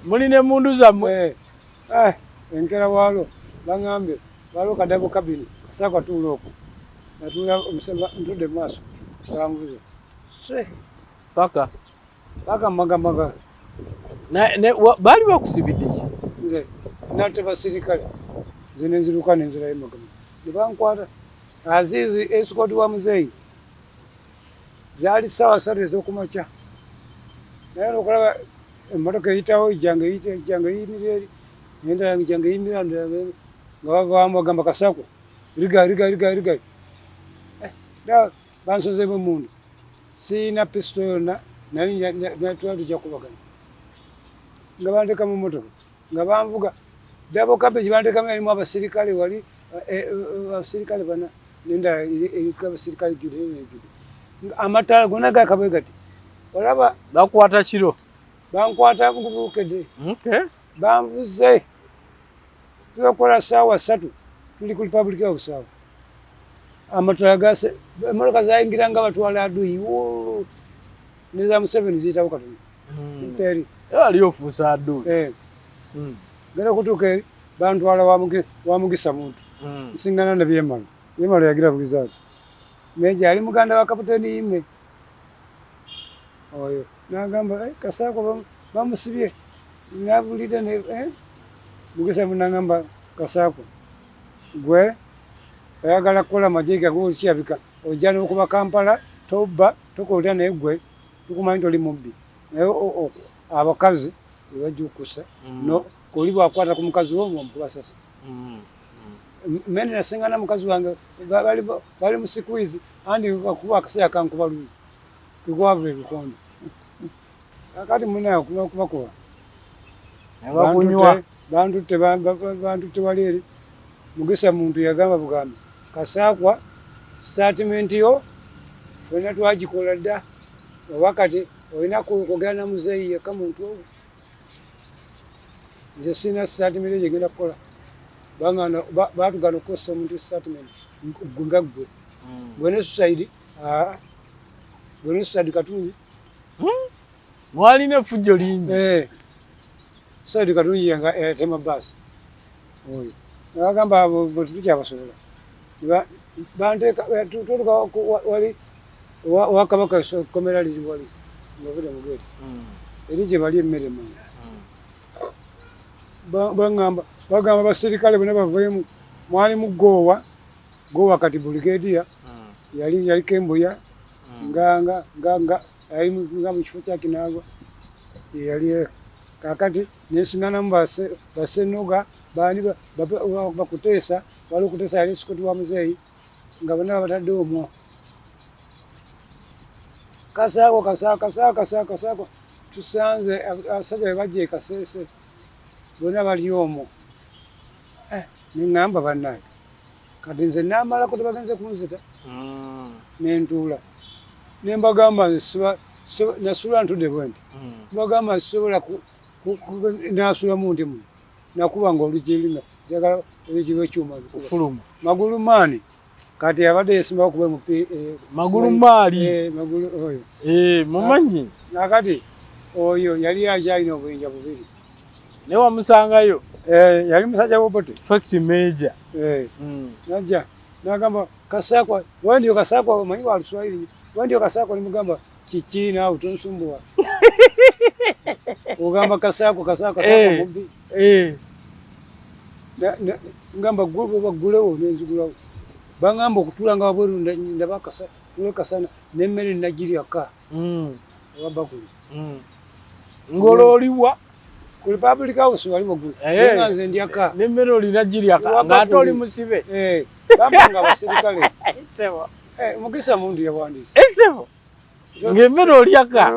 Mulina emundu zammwe? Eh, eh, enkera waalo baŋambye waliwo kadabo kabini kasaka tuula okwo natuula ntudde mu maaso banvuze se paka paka magamaga. Baali bakusibidde ki? Nze natte basirikale nze nenziruka nenzirayo magamaga ne bankwata. Azizi escort wa muzeeyi zaali 3:00 ez'okumakya naye nokulaba emmotoka eyitawo ejjanga ejjanga eyimirira eri endala ejjanga eyimirira nga bavaamu bagamba Kasakwa riga riga riga riga. Bansozeemu emundu siina pisito yonna nali twali tujja kubagana nga bandeka mu mmotoka nga banvuga double cabin bandekamu erimu abasirikale wali abasirikale bana nendala eriko abasirikale jude amataala gonna gakabwe gati olaba bakwata kiro bankwata bukedde banvuze tukola 3:00 tuli ku Republic House awo amataala gase emmotoka zayingira nga batwala aduyi neza Museveni ziyitawo katono teri ali ofuusa aduyi genda kutuuka eri bantwala wa Mugisa muntu nsingana ne Byemalo. Byemalo yagira bugiza ati Meja ali muganda wa Kaputeni Ime oyo nagamba Kasakwa bamusibye nabulidde ne Mugisa munangamba Kasakwa gwe oyagala kukola magye gago kirabika ojja n'okuba Kampala tobba tokolera naye gwe tukumanyi toli mubbi naye abakazi bebajja okukusa oli bwakwata ku mukazi wo omukubasasa. Mene nasingana mukazi wange bali mu sikwizi andi kuba akaseera kankuba luyi kigwava ebikondo kakati munaye kubakuba bakunywa bantutte wali eri Mugisa muntu yagamba bugambi Kasakwa statement yo fena twagikola dda oba kati olina kwogera na muzeeyi yekka muntu ogwo nze sirina statement gye ngenda kukola baatugaana okukozesa omuntu statement nga ggwe gwe ne suicide gwe ne suicide Katungi mwalina effujjo lingi suicide Katungi nga etema baasi oyo nabagamba abo tetukyabasobola banteeka tutuuka wali wa Kabaka ekkomera liri wali nga ovudde mu geeti eri gye bali emmere mangu baŋŋamba bagamba basirikale bonna baveemu mwalimu Goowa Goowa kati buligeediya yali yaliko embuya nga nga nga nga yali nga mu kifo kya Kinaalwa yali kakati nensinganamu Basenoga baani Bakuteesa waliwo Kuteesa yali escort wa muzeeyi nga bonna babatadde omwo Kasakwa Kasakwa Kasakwa Kasakwa Kasakwa tusanze abasajja be bajja e Kasese bonna bali omwo neŋŋamba bannange kati nze naamalako tebagenze kunzita nentuula nembagamba nze nasula ntudde bwe nti mbagamba sisobola nasulamu nti muno nakubanga oluggi nga njagala oluggi lw'ekyuma fuluma Magulu maani kati abadde yesimbawo kuba MP Magulu maali Magulu oyo mumanyi nakati oyo yali akyalina obuyinja bubiri ne wamusangayo yali musajja w'Obote fact major najja nagamba Kasakwa wewe ndio Kasakwa omanyi wa Luswahili wewe ndio Kasakwa nimugamba kiki naawe tonsumbuwa ogamba Kasakwa Kasakwa Kasakwa mubbi ngamba baggulewo nenzigulawo baŋŋamba okutuulanga wabweru ndaba tule kasana n'emmere nagiryaka oba bakuli ng'olwo oliwa ku Republic House wali waggulu naye nga nze ndyaka n'emmere olina giryaka ng'ate oli musibe bampanga abasirikale Mugisa muntu yawandiise ng'emmere olyaka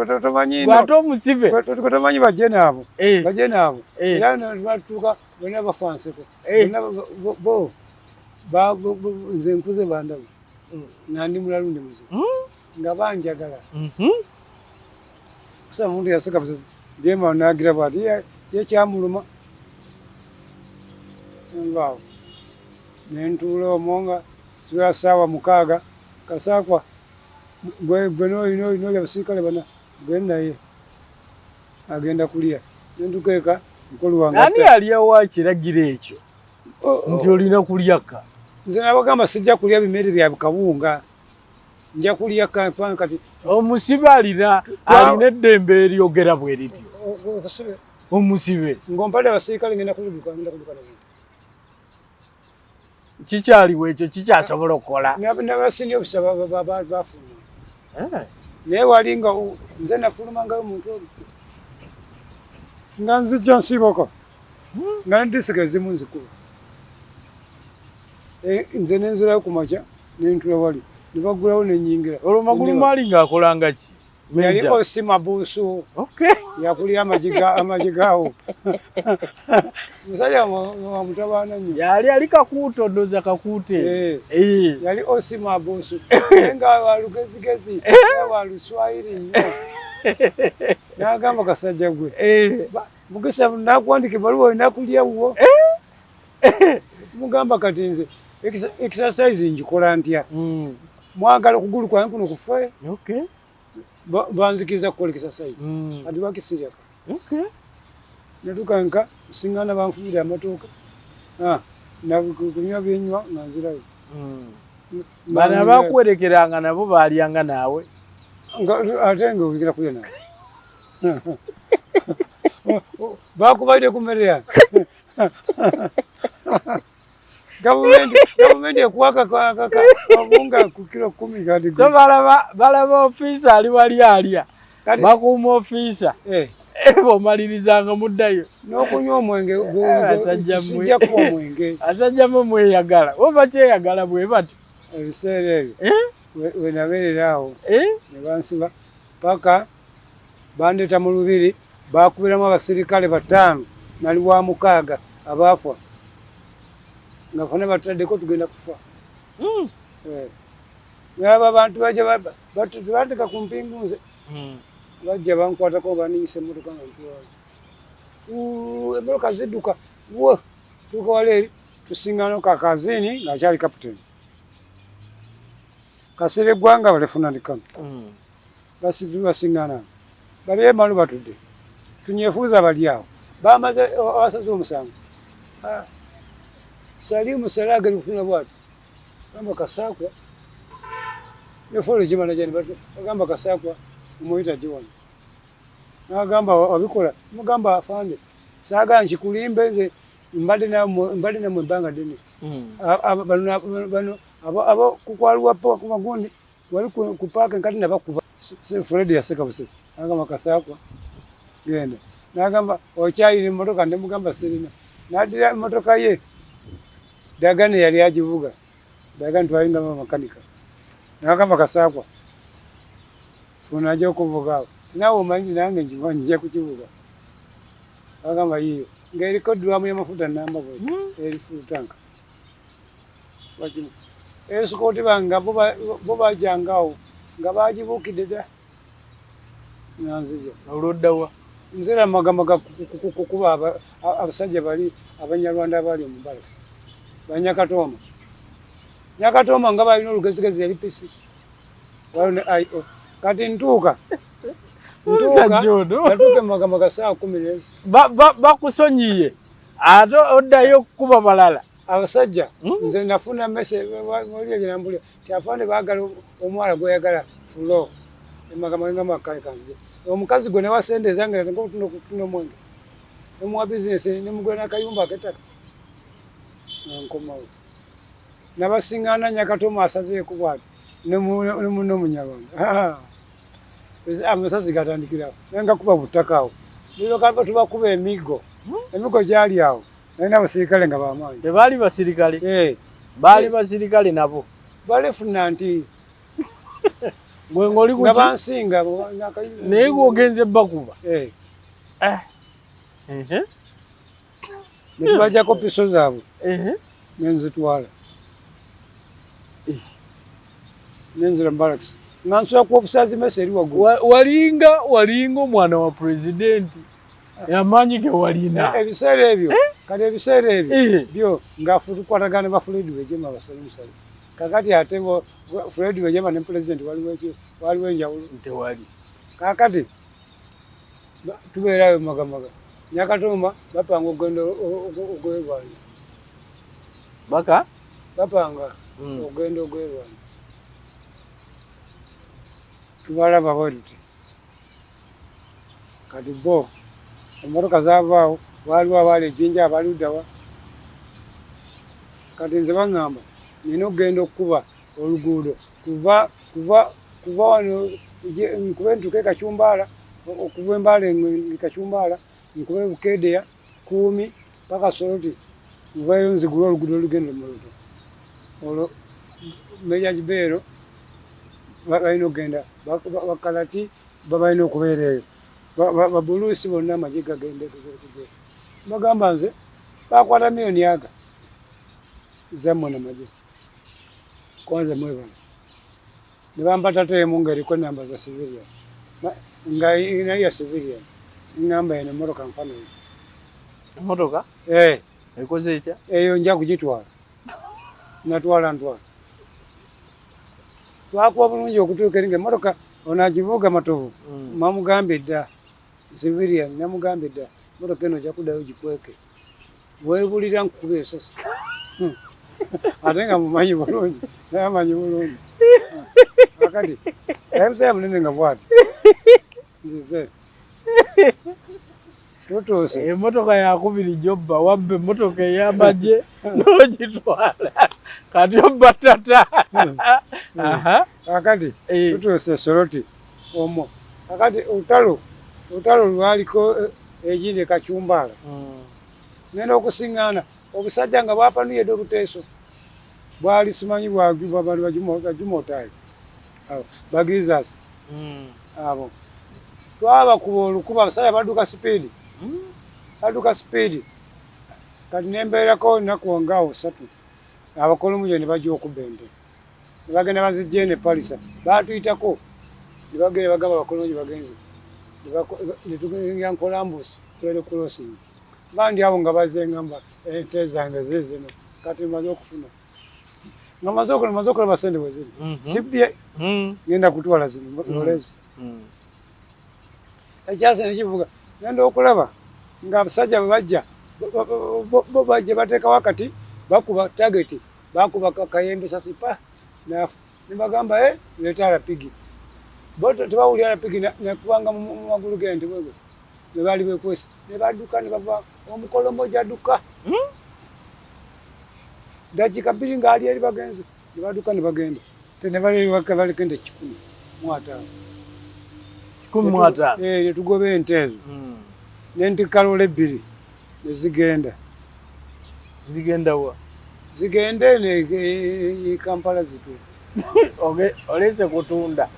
bw'ate omusibe tomanyi bajene abo bajene abo era batuuka bonna bafa nseko bo nze nkuze bandaba nga ndi mulalu ndi muzibu nga banjagala kusa muntu yaseka byema nagira bwati ye kyamuluma nvaawo. Nentuula omwo nga ziwera 6:00. Kasaakwa gwe n'oli abasirikale bana gwe naye agenda kulya. Nentuuka eka mukulu wange. Ani alyawo ekiragiro ekyo nti olina kulya ka? Nze nabagamba sijja kulya bimere bya kawunga, nja kulya kati. Omusibe alina eddembe eryogera bwe lityo. Omusibe ng'ompadde abasirikale ngenda kuduka nazo. Kikyaliwo ekyo kikyasobola okukola. N'abasenior officer bafuluma. Naye wali nga nze nafulumangayo omuntu omu nga nzijja nsiibako nga ne disika ezimu nzikuba. Nze nenzirayo ku makya nentula wali ne baggulawo nenyingira. Olwo Magulu Maali ng'akolanga ki? Yali osi mabuusu. Yakulya amagi gaawo. Musajja wa mutabaana nnyo. Yali ali kakuuto ndoza kakuute. Yali osi mabuusu. Naye nga wa lugezigezi, wa luswayiri nnyo. N'agamba kasajja gwe. Mugisa nakuwandika ebbaluwa olina kulya wo. Mugamba kati nze exercise ngikola ntya? Mwagala okugulu kwange kuno kufe? Banzikiriza kukola exercise. Kati lwaki sirya? Natuuka nka nsiŋŋaana banfubira amatooka. Kunywa byenywa nga nzirayo. Bano abakuwerekeranga nabo baalyanga naawe? Ate nga oligera kulya naawe. Bakubaire ku mmere yange. Gavumenti ekuwa akawunga ku kilo 10 kati. So balaba ofiisa ali wali alya. Bakuuma ofiisa. Bw'omalirizanga muddayo. N'okunywa omwenge sijja kuwa mwenge. Asajja mmwe mweyagala. Bo bakyeyagala bwe batyo. Ebiseera ebyo we nabeerera awo ne bansiba paka bandeeta mu lubiri, baakubiramu abasirikale 5 nali wa 6 abaafa. Nga ffenna bataddeko tugenda kufa. Abo abantu bajja batandika ku mpingu nze. Bajja bankwatako baninyisa emmotoka nga ntwala. Emmotoka zidduka. Tuuka wali eri tusiŋŋaana Kakazini ng'akyali kaputeni. Kasirye Ggwanga balefuna kano. Basiŋŋaana. Bali emalu batudde. Tunyefuuza bali awo. Bamaze abasaze omusango. Salimu Saleh agenda kufuna bw'ati. Gamba Kasaakwa. Ne folo gimala gyani bagamba Kasaakwa omuyita giwano. N'agamba wabikola. Mugamba afande. Saagala nkikulimbe nze mbadde nammwe ebbanga ddene. Bano abo kukwaliwa ku magundi wali ku paaka enkati nabakuba. Fred yaseka busesi. N'agamba Kasaakwa genda. N'agamba okyayina emmotoka ne mugamba sirina. N'addira emmotoka ye. Dagane yali agivuga. Dagane twalinga makanika. N'agamba Kasaakwa funa ajja okuvuga awo. Naawe omanyi nange nkimanyi nja kukivuga. Agamba yiyo. Ng'eriko ddwamu y'amafuta namba bwe eri full tank. Esikooti bange bo bajjanga awo nga bagibuukidde dda. Nga nzija. Olwoddawa? Nzira magamaga kukuba abasajja bali Abanyarwanda abaali mu barracks. Banyakatooma. Nyakatooma nga balina olugezigezi yali PC. Waliwo ne IO. Kati ntuuka. Natuuka emagamaga 11:00. Bakusonyiye ate oddayo okukuba balala. Abasajja nze nafuna message wali gye nti afande baagala omuwala gw'oyagala fulo. Emagamaga ngamba kale kanzije. Omukazi gwe nawa ssente zange natandika okutunda omwenge. Nemuwa bizinesi nemugula n'akayumba ak'ettaka. Nga nkomawo. Nabasiŋŋaana Nyakatooma asazeeko bw'ati ne munne Omunyarwanda. Amasasi gatandikirawo. Naye nga kuba butaka awo. Tulyoka tubakuba emiggo. Emiggo gyali awo. Naye n'abasirikale nga b'amaanyi. Tebaali basirikale? Baali basirikale nabo. Balefuna nti Gwe ng'oli ku nga bansinga. Naye gw'ogenze bakuba. Ne tubaggyako piso zaabwe. Ne nzitwala. Ne nzira mu barracks. Nga nsula ku officers mess eri waggulu. Walinga omwana wa pulezidenti. Amaanyi ge walina. Ebiseera ebyo, kati ebiseera ebyo byo nga tukwatagana ba Fred Rwigema basalumusale. Kakati ate bo Fred Rwigema ne president waliwo ki, waliwo enjawulo? Tewali. Kakati tubeerayo magamaga. Nyakatumba bapanga okugenda ogw'e Rwanda. Baka? Bapanga okugenda ogw'e Rwanda. Tubalaba bwe tuti. Kati bo emmotoka zaavaawo, waaliwo abaali e Jjinja, abaali luddawa. Kati nze baŋŋamba nina okugenda okukuba oluguudo kuva wano nkube ntuuke e Kacumbala, okuva e Mbale e Kacumbala, nkube Bukedea, Kuumi paka Soroti, nveeyo nzigule oluguudo olugenda e Moroto. Olwo Major Kibeero balina okugenda, Bakalati balina okubeera eyo, Babuluusi bonna amagye gagende. Bagamba nze bakwata miliyoni aga zammwe namagye, kwanza mwebale. Ne bampa tateemu ng'eriko enamba za civilian, nga nayo ya civilian. Ŋŋamba eno emmotoka nfaananyi. Emmotoka? Eh. Ekoze etya? Eyo nja kugitwala. Natwala ntwala. Twakuba bulungi okutuuka eri ng'emmotoka ono agivuga Matovu. Namugambye dda civilian, namugambye dda emmotoka eno ojja kuddayo gikweke. Weebulira nkukuba esasi. Ate nga mumanyi bulungi, naye amanyi bulungi. Kakati naye munene nga bw'ati. Nzize. Tutuuse. Emmotoka yakubiri gy'obba, wabba emmotoka ey'amagye n'ogitwala, kati obba tata. Kakati tutuuse Soroti omwo. Kakati olutalo lwaliko egindi e Kacumbala. Ngenda okusiŋŋaana obusajja nga bwapanuye dda obuteeso bwali simanyi bajumotaayi bagizasi abo twabakuba olukuba, abasajja badduka sipiidi, badduka sipiidi. Kati nembeerako ennaku ngaawo 3, abakolomujo ne bajja okubba ente, ne bagenda bazijja eno e Palisa, batuyitako ne bagenda bagamba abakolomujo bagenze, ne tugenda Nkolambusi Kwere Crossing. Bandi awo nga bazze, ngamba ente zange ziizino. Kati maze okufuna, nga maze okulaba sente bwe ziri, sibbye, ngenda kutwala zino lolezi. Ekyasa nekivuga, ngenda okulaba nga abasajja bwe bajja, bo bajja bateekawo akati, bakuba target, bakuba Kayembe sasi pa nafa. Ne bagamba leeta RPG, bo tebawulira RPG nekubanga mu magulu g'ente bwego ne baali bekwese ne badduka ne bava. Omukolomoja adduka dakiika 2 ng'ali eri, bagenze ne badduka ne bagenda ne baleka ente 150. 150? Ne tugoba ente ezo nentikka loole 2 ne zigenda. Zigenda wa? Zigende eno e Kampala zituuke. Oleese kutunda?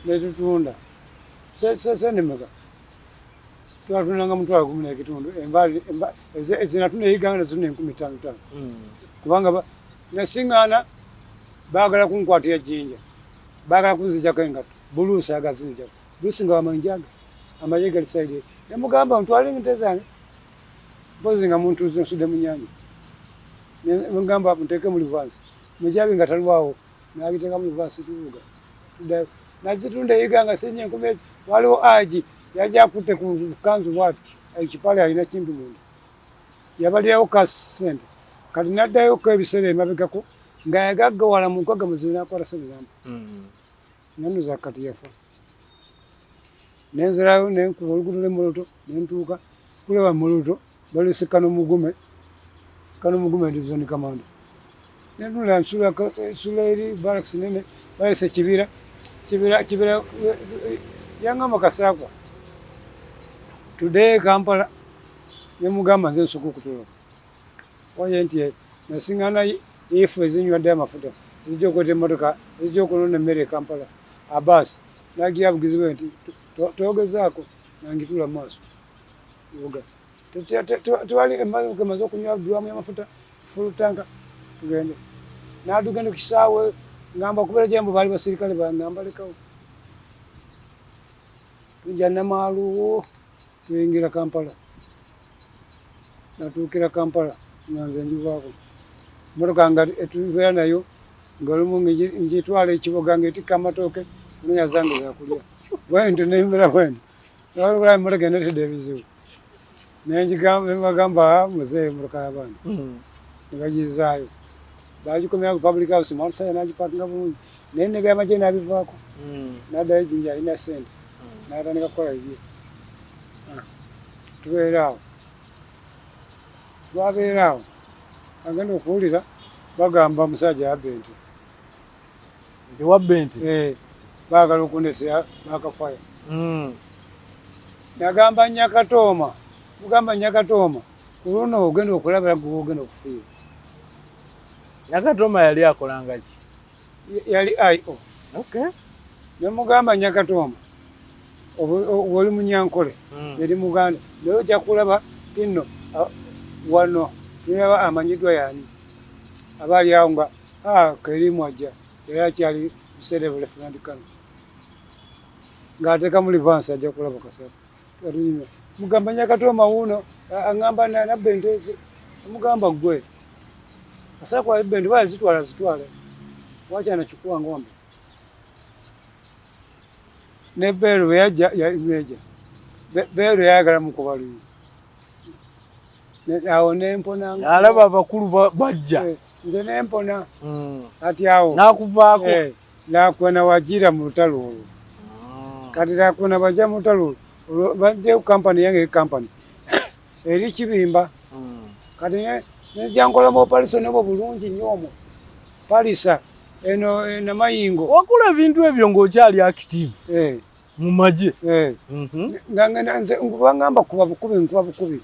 Netutunda sente meka? Twatundanga 15,000. Zinatunda eyiganga nezitunda 5000 5. Kubanga nasiŋŋaana baagala kunkwatira Jjinja, baagala kunzijako engatto, Buluusi ayagala zinzijako, Buluusi nga wamanjaga amaye gali side. Nemugamba ntwale ente zange, mpozi nga muntu nsudde mu nyanja. Mugamba muteeke mu reverse, mujabi nga talwawo nagiteeka mu reverse, tuvuga tuddayo nazitunda eyiganga sinya 1000 ezi. Waliwo aji yajja akutte ku kanzu bwati, ekipale alina kimpi munda, yabalirawo ka sente. Kati naddayoko ebiseera emabegako nga yagaggawala mu nkwaga muzibu nakwata sente nampa nanuza. Kati yafa, nenzirayo nenkuba oluguudo lw'e Moroto nentuuka kulaba Moroto balese kano mugume, kano mugume division commander. Nentunula nsula eri barracks nene, balese kibira kibira kibira. Yangamba, "Kasaakwa, tuddeyo e Kampala." Nemugamba nze nsooka okutoloka waye nti nasiŋŋaana ifu ezinywadde amafuta zijja okweta emmotoka zijja okunona emmere e Kampala. Abaasi nagira bugizi bwe nti togezaako nangitula mu maaso buga tewali emmotoka emaze okunywa drum y'amafuta full tank, tugende. Natugende ku kisaawe, ngamba kubeera jambo baali basirikale bangamba lekawo, tujja Namaaluwo. Tuyingira Kampala, natuukira Kampala nga nze njivaako motoka nga etubeera nayo nga olumu ngitwala ekiboga ng'etikka amatooke nonya zange zakulya bwentyo nembera bwentyo nolwola emotoka enetedde ebizibu nengibagamba muzeeyo emotoka y'abaana ne bagizaayo bagikomya ku public house Mount nagipakinga bulungi naye nebyamagye nabivaako naddayo Jinja alina sente n'atandika kukola bibye. Tubeera awo, twabeera awo agenda okuwulira bagamba omusajja yabba ente. Nti wabba ente? Eh, baagala okundetera bakafaya. Nagamba Nyakatooma, mugamba Nyakatooma ku luno ogenda okulabira gwe ogenda okufiira. Nyakatooma yali akolanga ki? Yali IO. Okay. Ne mugamba Nyakatooma oli Munyankole eri Muganda naye ojja kulaba tinno wano tulaba amanyiddwa yaani aba ali awo nga Kerimu ajja yali akyali buseere Lieutenant Colonel ng'ateekamu livansi ajja kulaba kasatu atunyumya mugamba Nyakatooma wuuno aŋŋamba nabba ente ze mugamba ggwe asakwa ebba ente bala zitwala zitwale wakyana kikuwa ng'ombe ne Beeru bwe yajja yali meja Beeru yayagala mukuba luyi awo nempona alaba abakulu bajja nze nempona kati awo nakuvaako Lakwena wajira mu lutalo olwo kati Lakwena bajja mu lutalo olwo bajja kampani yange kampani eri Kibimba kati nejja nkolamu opaliso nobwo bulungi nnyo omwo palisa eno Namayingo. Wakola ebintu ebyo ng'okyali active mu magye? Nga ngenda nze bangamba kuba bukubi nkuba bukubi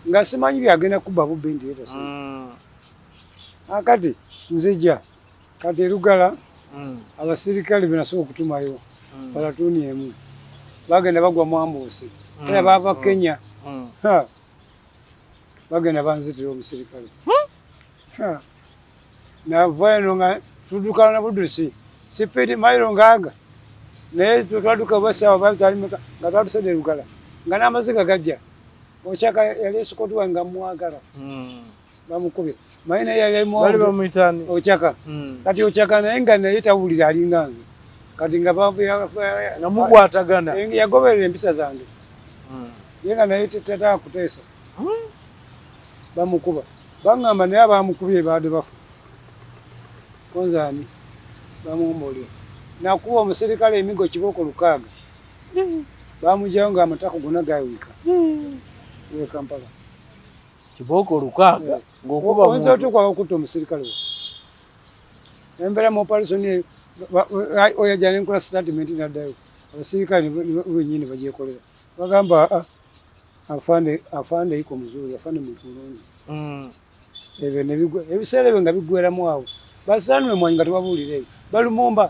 nga simanyi byagenda kuba bubbi nti yeta akati nzija kati erugala abasirikale benasooka okutumayo palatuuni emu bagenda bagwa mu ambuusi era baava Kenya bagenda banzitira omusirikale nava eno nga tuddukana na budusi sipiidi mayiro ngaaga naye twadduka oba essaawa bazalimeka nga twatusedde erugala nga n'amaziga gajja. Okyaka yali escort wange nga mwagala bamukubye manyi naye yali bali bamuyitani Okyaka kati Okyaka naye nga naye tawulira alinga nze kati nga nga mukwatagana yagoberera empisa zange ye nga naye tataka kuteesa bamukuba baŋŋamba naye abamukubye baadde bafu konzaani bamwombolera nakuba omusirikale emigo kibooko 6 bamugyayo nga amatako gonna gawika we Kampala kibooko 6 ng'okuba oyinza otuuka okutta omusirikale we embeera mu operation oyo ajja nenkola statement naddayo abasirikale benyini bagyekolera bagamba afande afande iko muzuri afande muntu mulungi ebyo nebigwa ebiseera ebyo nga biggweramu awo basaanule mwanyi nga tebabuulira ebyo balumumba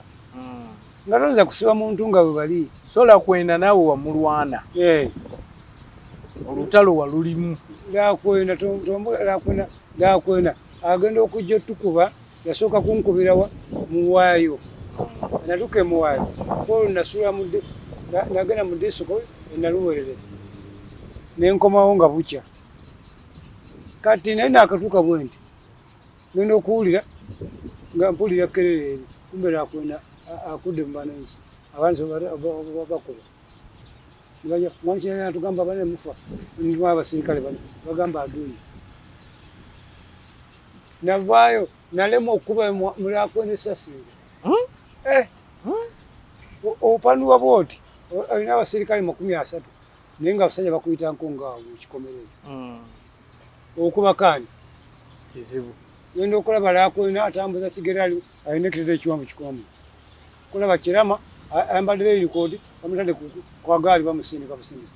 nga toyinza kusiba muntu nga we bali. So Lakwena naawe wamulwana olutalo walulimu? Lakwena Lakwena Lakwena agenda okujja otukuba yasooka kunkubirawa Muwaayo natuuka emuwaayo kwolwo nasula nagenda mu disiko enaluwerere nenkomawo nga bukya kati naye nakatuuka bwe nti ngenda okuwulira nga mpulira kerere eri kumbe Lakwena akudde mu banansi abantu bakuba tugamba bane mufa ndimu abasirikale bano bagamba adui navaayo nalema okuba mulakwena esasi opanuwa bwoti olina abasirikale 30 naye nga abasajja bakuyita nkonga awo mu kikomero ekyo okuba kaani kizibu ngenda okulaba Lakwena atambuza kigere alina ekitete ekiwanvu kikomu kulaba Kirama ayambadde raincoat bamutadde kwa gaali bamusindika busindisi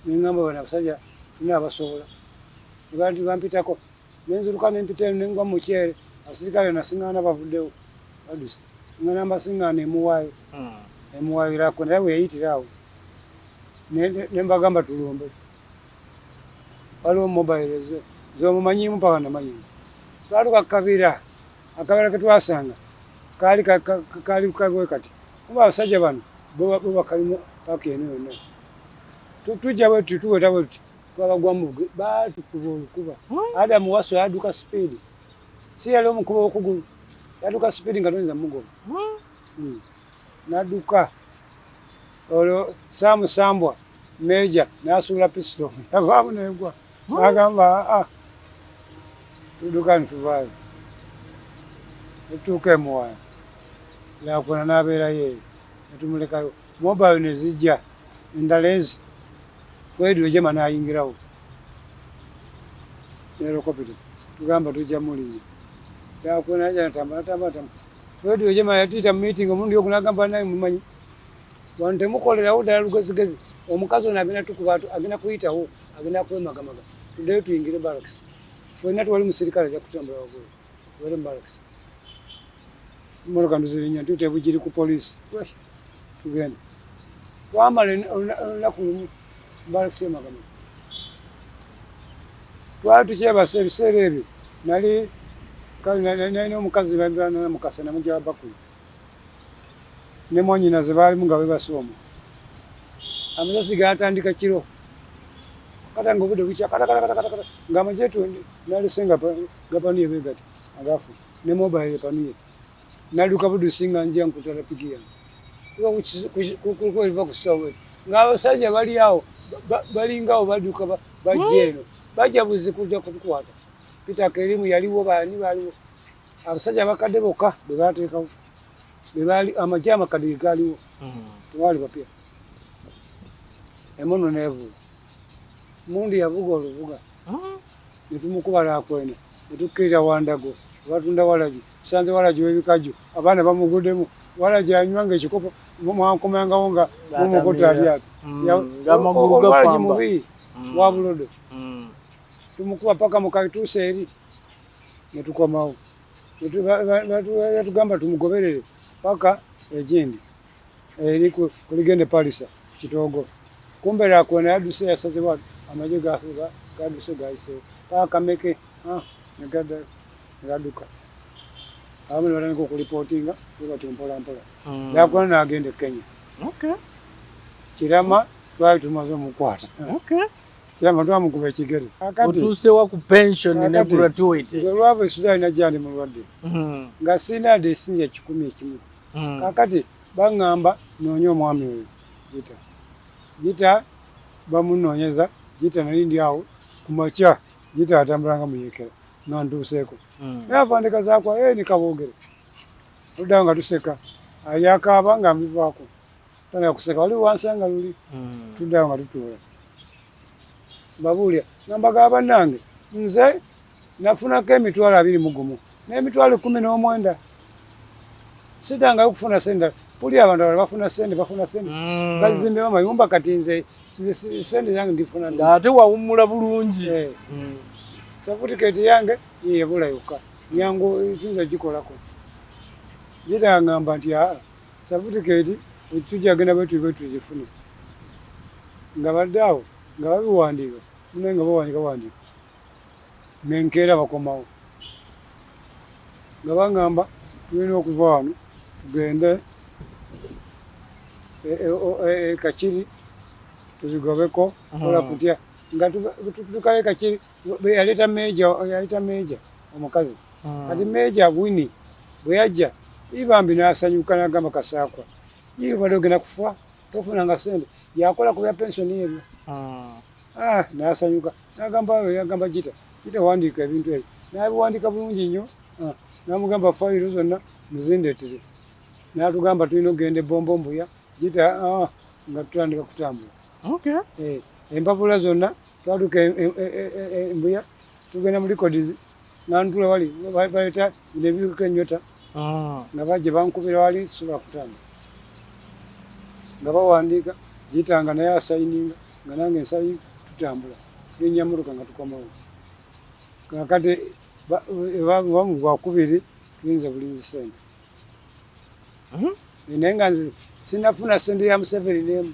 nengamba bano abasajja tunaabasobola bampitako nenziruka nempita eno nengwa mu muceere abasirikale nasiŋŋaana bavuddewo badduse nga nambasiŋŋaana emuwaayo emuwaayo Lakwena era bwe yayitira awo nembagamba tulumbe waliwo mobile eze nze omumanyiimu mpaka namanyimu twatuka kabira akabira ketwasanga kaali kaali kabwe kati kuba abasajja bano bo bakalimu Paka eno yonna tujja bwe tuti, tuweta bwe tuti, twabagwamu, baatukuba olukuba. Adamu Waso yadduka sipiidi, si yali omukuba okugulu, yadduka sipiidi nga toyinza mugoba. Nadduka olwo Saamu Sambwa meja n'asuula pisito, yavaamu negwa, n'agamba aa, tudduka nituvaayo, netutuuka emuwala Lakwena n'abeerayo eyo, netumulekayo. Mobile ne zijja endala ezi Fred Ojema n'ayingirawo nerokopita, tugamba tujja mulinya. Lakwena najja natambula natambula natambula. Fred Ojema yatuyita mu meeting omulundi ogwo n'agamba, naye mumanyi wano temukolerawo ddala lugezigezi, omukazi ono agenda tukuba, agenda kuyitawo, agenda kwemagamaga, tuddeyo tuyingire barracks ffenna, tewali musirikale ajja kutambula wabweru, tubeere mu barracks. Mmotoka nduzirinya ntuuta ebugiri ku poliisi, tugenda. Twamala olunaku lumu barracks emagamaga, twali tukyebase. Ebiseera ebyo nali nalina omukazi Mukasa, namugya wa Bakuli ne mwanyinaze, baalimu nga bebase omwo. Amasasi gatandika kiro kata nga obudde bukya katakatakata, nga amagye nalese nga gapanuye bwe gati agafu ne mobile epanuye. Nadduka budusi nga nja nkutala piki yange kuva ku sitaweri, ng'abasajja bali awo, balingawo badduka bajja eno, bajja buzi kujja kutukwata. Peter Kerimu yaliwo, bani baliwo, abasajja abakadde bokka be bateekawo, bebaali amagye amakadde ge gaaliwo, tewaali bapya. Emmundu neevuga, mundu yavuga oluvuga, netumukuba Lakwena, netukkirira Wandago batunda walagi, tusanze walagi w'ebikajjo, abaana bamuguddemu, walagi anywa nga ekikopo mwankomangawo nga mumukutte ali ati walagi mubi wa bulodo. Tumukuba paka mukalituusa eri, netukomawo, yatugamba tumugoberere paka egindi eri kuligende Palisa Kitoogo. Kumbe Lakwena yadduse, yasaze bwati, amagye gadduse gayiseewo paka Kameke negaddayo negadduka. Abamu ne batandika okulipootinga bwe batyo mpola mpola. Lakwena n'agenda e Kenya. Kirama twali tumaze omukwata. Kirama twamukuba ekigere. Otuusewa ku pension ne gratuity? Olwava e Sudan najja ndi mulwadde, nga sirina yadde esinja 101. Kakati baŋŋamba noonye omwami oyo Gita. Gita bamunoonyeza Gita, nali ndi awo ku makya, Gita atambula nga muyekera nga ntuuseeko. Naye afandika zaakwa ni Kaboogere oluddawo nga tuseka, ali akaaba nga mbivaako, tandika kuseka wali wansanga luli. Tuddawo nga tutuula, mbabuulira nga mbagamba, bannange, nze nafunako 21,000 n'emitwalo 19, siddangayo kufuna sente. Puli abantu abalala bafuna sente, bafuna sente, bazimbemu amayumba, kati nze sente zange ndifuna. Ng'ate wawummula bulungi. Certificate yange yebula yokka, nyangu tuyinza gikolako. Gita ngamba nti aa, certificate tujja genda bwe tugifune. Nga badde awo nga babiwandiika munaye, nga bawandiika bawandiika, nenkeera bakomawo nga baŋŋamba tulina okuva wano tugende Kakiri tubigobeko kola kutya. Nga tutukayo Kakiri, yaleeta meja, yaleeta meja omukazi. Kati meja Wini bwe yajja, ibambi n'asanyuka n'agamba, Kasaakwa, ii obadde ogenda kufa tofunanga sente, yakola ku bya pensoni ebyo. N'asanyuka n'agamba, yagamba Gita, Gita wandiika ebintu ebyo, n'abiwandiika bulungi nnyo. N'amugamba fayiro zonna muzindeetere. N'atugamba tulina okugenda e Bombo Mbuya. Gita nga tutandika kutambula. Empapula zonna twatuuka Mbuya, tugenda mu records, nga ntula wali baleeta bino ebiriko ennyota, nga bajja bankubira wali sobola kutambula, nga bawandiika, Gita nga naye asayininga, nga nange nsayininga, tutambula tulinnya mmotoka nga tukomawo. Kakati oba mu gwakubiri tuyinza bulinzi sente, naye nga nze sinafuna sente ya Museveni n'emu.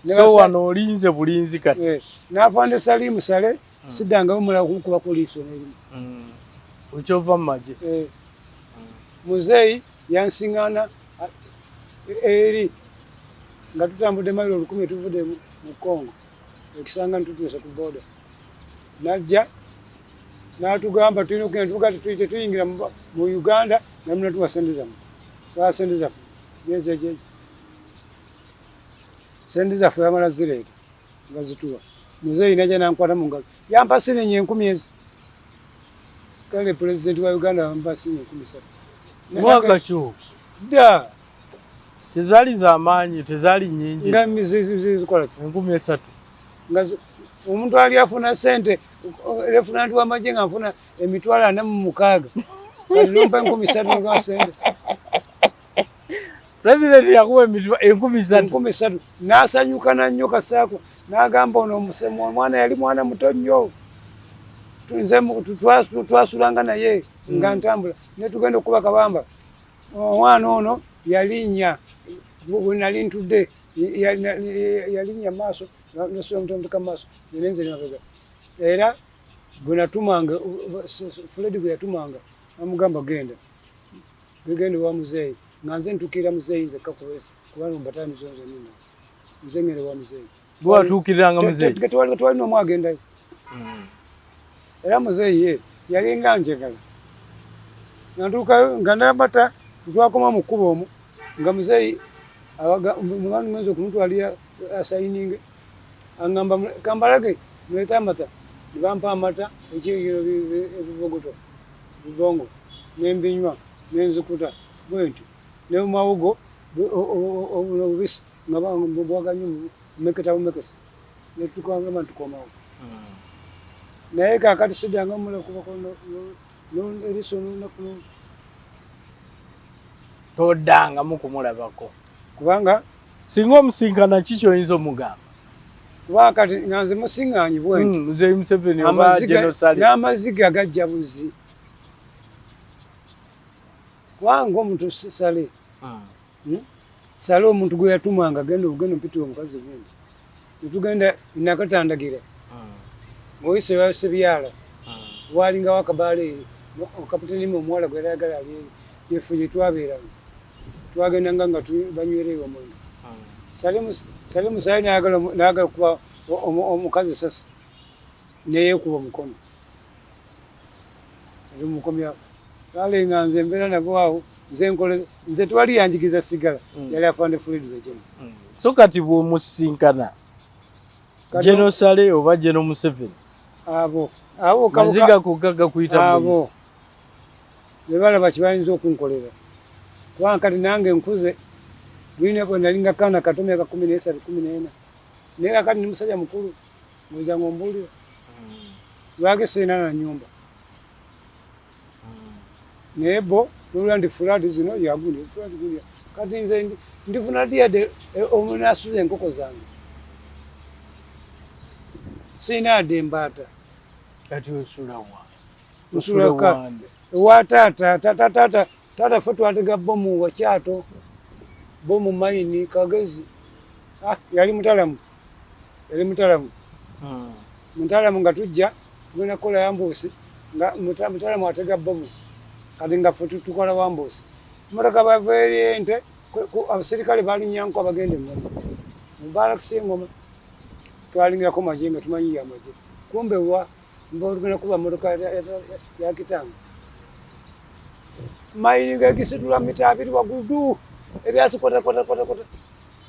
So wano olinze bulinzi kati? N'afande Salimu Sale siddangayo mulala kumukubako liiso n'erimu. Okyova mu magye? Muzeeyi yansiŋŋaana eri Nga tutambudde mayiro 1000 tuvudde mu Congo, ekisanga nitutuuse ku boda. Najja n'atugamba tulina okugenda, tuga tetuyingira mu Uganda nga munatuwa sente zammwe. Twala sente zaffe myezi egyo sente zaffe bamala zireeta bazituwa. Muzeeyi najja nankwata mu ngalo, yampa siringi 1000 ezi. Kale pulezidenti wa Uganda yampa siringi 3000. Mwaka ki ogwo? Dda. Tezaali za maanyi, tezaali nnyingi. Nga zikola ki? 3000. Nga omuntu ali afuna sente, refunanti w'amagye nga nfuna 460,000. Kati nompa 3000 nga sente. Pulezidenti yakuwa 3000. 3000. N'asanyuka na nnyo Kasaako. N'agamba ono omwana yali mwana muto nnyo. Nze twasulanga naye nga ntambula. Ne tugenda okuba Kabamba. Omwana ono yalinnya bwe nali ntudde, yalinnya maaso, nasula mutandika maaso, nze mabega. Era bwe natumanga, Fred bwe yatumanga, namugamba genda. Genda ewa muzeeyi. Nga nze ntuukirira muzeeyi nzekka kuba mbatani zonzo nina. Nze ngenda ewa muzeeyi. Gwe watuukiriranga muzeeyi? Tewali n'omu agendayo. Era muzeeyi ye yalinga njagala. Nga ntuukayo nga nabata twakoma mu kkubo omwo nga muzeeyi ngenza okumutwalira asayininge angamba kambalage muleete amata. Ne bampa amata ekiro ebivogoto bibongo ne mbinywa ne nzikuta bwe ntyo ne mumawogo obubisi nga bwaganye mumeketa bumekese ne tukagamba ntukomawo. Naye kaakati siddanga mulakubako eriiso n'olunaku. Toddangamu kumulabako. Kubanga singa omusinkana ki ky'oyinza omugamba? Kubanga kati nga nze musiŋŋaanyi bwe nti. Muzeeyi Museveni oba General Saleh. N'amaziga gajja buzi. Kubanga omuntu Saleh. Saleh omuntu gwe yatumanga genda ogenda ompitire omukazi gundi. Netugenda Nakatandagira. Ng'oyise wa Sebyala. Walingawo akabaala eri. Kaputeni omuwala gwe yali ayagala ali eri. Yeffe gye twabeeranga. Twagendanga nga banywereyo omwenge. Saleh Musale n'ayagala okuba omukazi esasi neyeekuba omukono. Tumukomyawo. Kale nga nze mbeera nabo awo nze nkole nze tewali yanjigiriza sigala yali afande Fred Rwigema. So kati bw'omusisinkana General Saleh oba General Museveni abo abo maziga kokka gakuyita abo ne balaba kye bayinza okunkolera. Kubanga kati nange nkuze bulina bwe nali nga kaana kato myaka 13 14 naye kakati ndi musajja mukulu ng'ojja ng'ombuulira lwaki sirina na nnyumba. Naye bo nolwa ndi flat zino yagundi flat gundi kati nze ndifuna ddi yadde omunasuza enkoko zange sirina yadde embaata. Kati osula wa? Nsula ewa taata. Taata taata taata ffe twatega bomu wakyato bomu mayini kagezi. Yali mutalamu. Yali mutalamu. Mutalamu nga tujja tugenda kukola yambuusi nga mutalamu atega bomu kati nga ffe tukola wambuusi. Emmotoka bava eri ente abasirikale balinnyanko abagenda engoma mu balakisi engoma twalingirako magye nga tumanyi ya magye kumbe wa mba tugenda kuba mmotoka ya kitange. Mayini nga mita 2 waggulu ebyasi kota kota kota kota.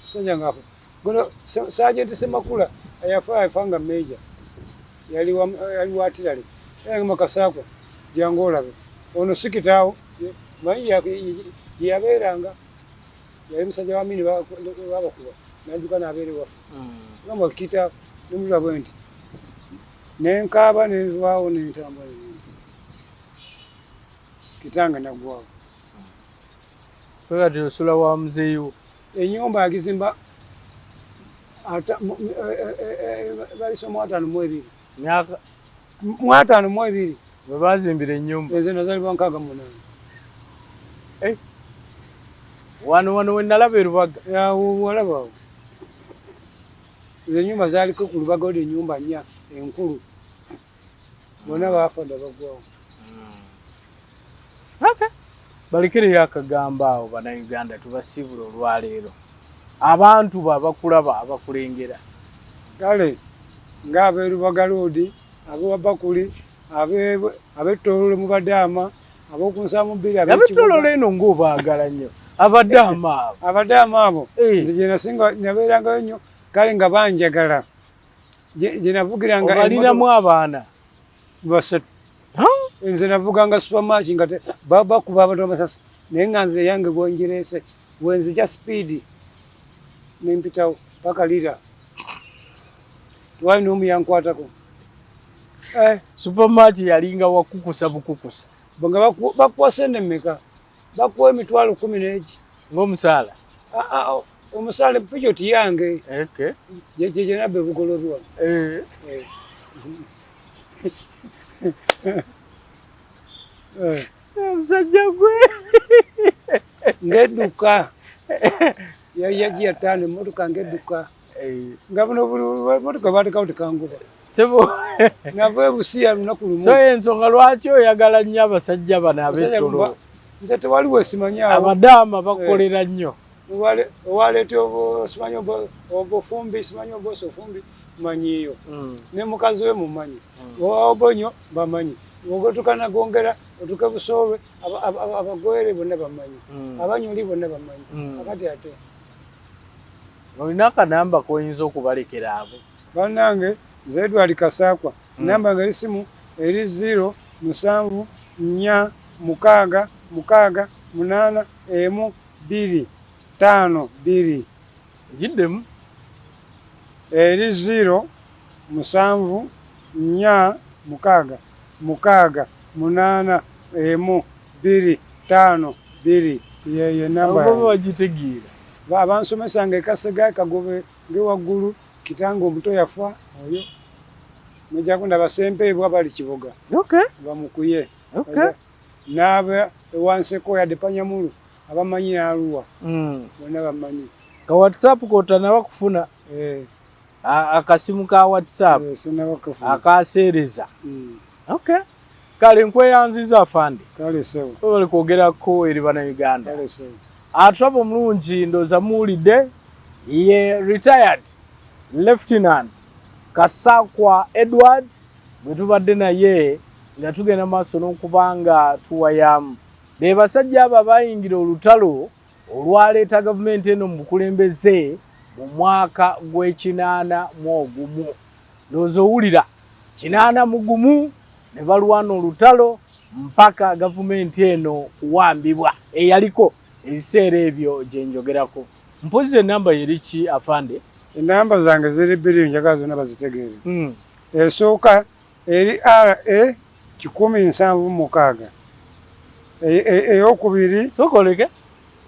Musajja ng'afa. Guno Sergeant Semakula ayafa yafa nga major. Yali wa artillery. Era nga Kasaako jangu olabe. Ono si kitaawo manyi gye yabeeranga. Yali musajja wa Amini babakuba n'adduka n'abeera ewaffe. Ngamba kitaawo ne mulaba bwe nti. Ne nkaaba ne nvaawo ne ntambula ne ngenda. Kitange naggwawo. Ffe kati osula wa muzeeyi wo? Ennyumba yagizimba balisa mu 52. Myaka? Mu 52. Bwe baazimbira ennyumba? Nze nazaalibwa 68. Wano wano we nalaba e Lubaga. Walaba awo. Ezo ennyumba zaaliko ku Lubaga odi ennyumba 4 enkulu. Bonna baafa dda baggwawo. Balekereyo akagambo awo Bannayuganda tubasiibule olwaleero. Abantu bo abakulaba abakulengera. Kale ng'ab'e Lubaga Road, ab'e Wabakuli, ab'e Tororo mu Badaama, ab'oku Nsamubbiri, ab'e Tororo eno ng'obaagala nnyo Abadaama abo. Abadaama abo eh. nze gye nasinga nabeerangayo nnyo kale nga banjagala gye navugiranga. Obalinamu abaana? Basatu. Nze navuganga supermarket nga bakuba abantu amasasi naye nga nze eyange bwengireese wenzija sipiidi nempitawo paka lira tewali n'omu yankwatako. Eh. Supermarket yalinga wakukusa bukukusa. Nga bakuwa sente mmeka? Bakuwa 10,000 n'egi. Ng'omusaala? Ah, ah, oh, omusaala pijoti yange. Okay. Gye nabba ebugolobi wano. Eh. Eh. Omusajja gwe. Ng'edduka. Yagiya ttaano emmotoka ng'edduka. Nga buno buli motoka baatekawo tekanguba. Sebo. Nava e Busia lunaku lumu. So ensonga lwaki oyagala nnyo abasajja bano ab'ettolo? Nze tewali wesimanyi awo. Abadaama bakolera nnyo. Owaleeta simanyi obufumbi simanyi obosa ofumbi manyiiyo. Mm. Ne mukazi we mumanyi. Mm. Obonyo bamanyi. Ogotuka nagongera otuke Busoolwe abagwere bonna bamanyi. Mm. Abanyoli bonna bamanyi. Akati ate. Olina akanamba k'oyinza okubalekera abo? Bannange nze Edward Kasaakwa. Namba yange ey'essimu eri 0 7 4 6 6 8 1 2 5 2. Giddemu. Eri 0 7 4 6 6 8 1 2 5 2. Yeyo enamba yange. Bagitegeera. Abansomesanga e Kasega, Kagobe ng'ewaggulu, kitange omuto yafa oyo. Mujja kundaba Ssempeebwa bali Kiboga. Okay. Bamukuye. Okay. N'aba ewanseko yadde Panyamulu abamanyi n'aluwa. Bonna bamanyi. Ka WhatsApp k'otanaba kufuna. Eh. Akasimu ka WhatsApp. Eh, sinaba kufuna. Akaseereza. Okay. Kale nkweyanziza afande. Kale ssebo. Webale kwogerako eri Bannayuganda. Kale ssebo. Atulaba omulungi ndowooza muwulidde ye retired Lieutenant Kasaakwa Edward bwe tubadde naye nga tugenda maaso n'okuba nga tuwayamu. Be basajja abo abaayingira olutalo olwaleeta gavumenti eno mu bukulembeze mu mwaka gw'ekinaana mu ogumu. Ndowooza owulira 81 ne balwana olutalo mpaka gavumenti eno kuwambibwa eyaliko ebiseera ebyo gye njogerako. Mpozi enamba yeri ki afande? Enamba zange ziri bbiri njagala zonna bazitegeere. Esooka eri RA 176. Eyokubiri sokoleke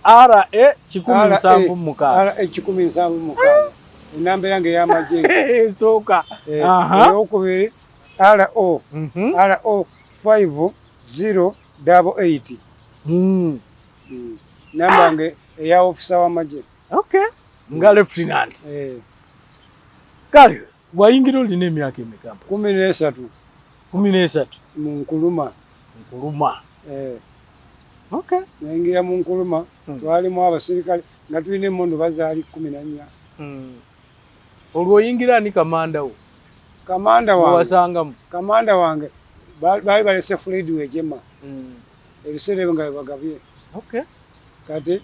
RA 176. RA 176. Enamba yange ey'amagye. Esooka. Eyokubiri RO RO 5088. Namba yange eya ofisa w'amagye. Okay. Nga lieutenant. Kale wayingira olina emyaka emeka? 13. 13. Mu Nkuluma. Nkuluma. Okay. Nayingira mu Nkuluma, twalimu abasirikale nga tulina emmundu bazaali 14. Olwo oyingira ani kamanda wo? Kamanda wange. Wasangamu? Kamanda wange baali balese Fred Wejema. Ebiseera ebyo nga bebagabye. Okay. Kati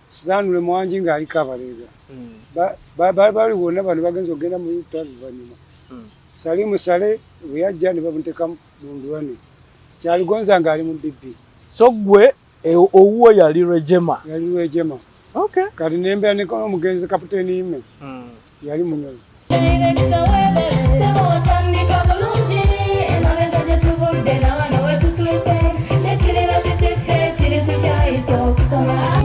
Stanley Mwangi ng'aliko Abaleega. Bali bonna bano bagenze okugenda mu lutalo luvannyuma. Salimu Sale bwe yajja ne bamuteeka mu Ndulane. Kyaligonza ng'ali mu BB. So ggwe owuwo yali Rwejema? Yali Rwejema. Okay. Kati nembeera ne omugenzi Kapiteeni Ime. Yali Munyoro.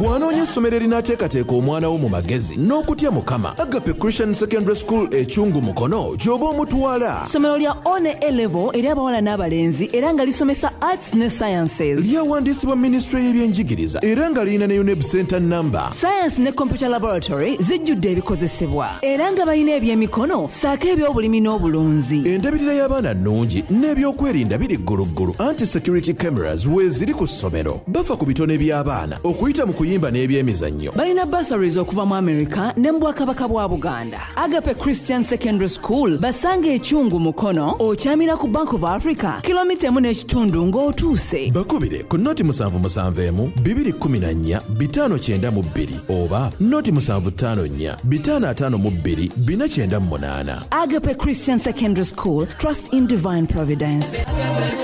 Bw'anoonya essomero erinaateekateeka omwana wo mu magezi n'okutya Mukama, Agape Christian Secondary School e Kyungu Mukono gy'oba omutwala. Ssomero lya One A Level eri abawala n'abalenzi era nga lisomesa arts ne sciences. Lyawandiisibwa minisitule y'ebyenjigiriza era nga lirina ne UNEB Center number. Science ne computer laboratory zijjudde ebikozesebwa era nga balina ebyemikono ssaako eby'obulimi n'obulunzi. Endabirira y'abaana nnungi n'ebyokwerinda biri gguluggulu anti security cameras weeziri ku ssomero. Bafa ku bitone by'abaana okuyita mu kuyimba n'ebyemizannyo. n'emizannyo. Balina bursaries okuva mu America ne mu Bwakabaka bwa Buganda. Agape Christian Secondary School basanga Ekyungu Mukono, okyamira ku Bank of Africa, kilomita emu n'ekitundu ng'otuuse. Bakubire ku 077 214 592 oba 0754 552 498. Agape Christian Secondary School, trust in divine providence.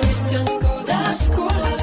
Christian school, the school.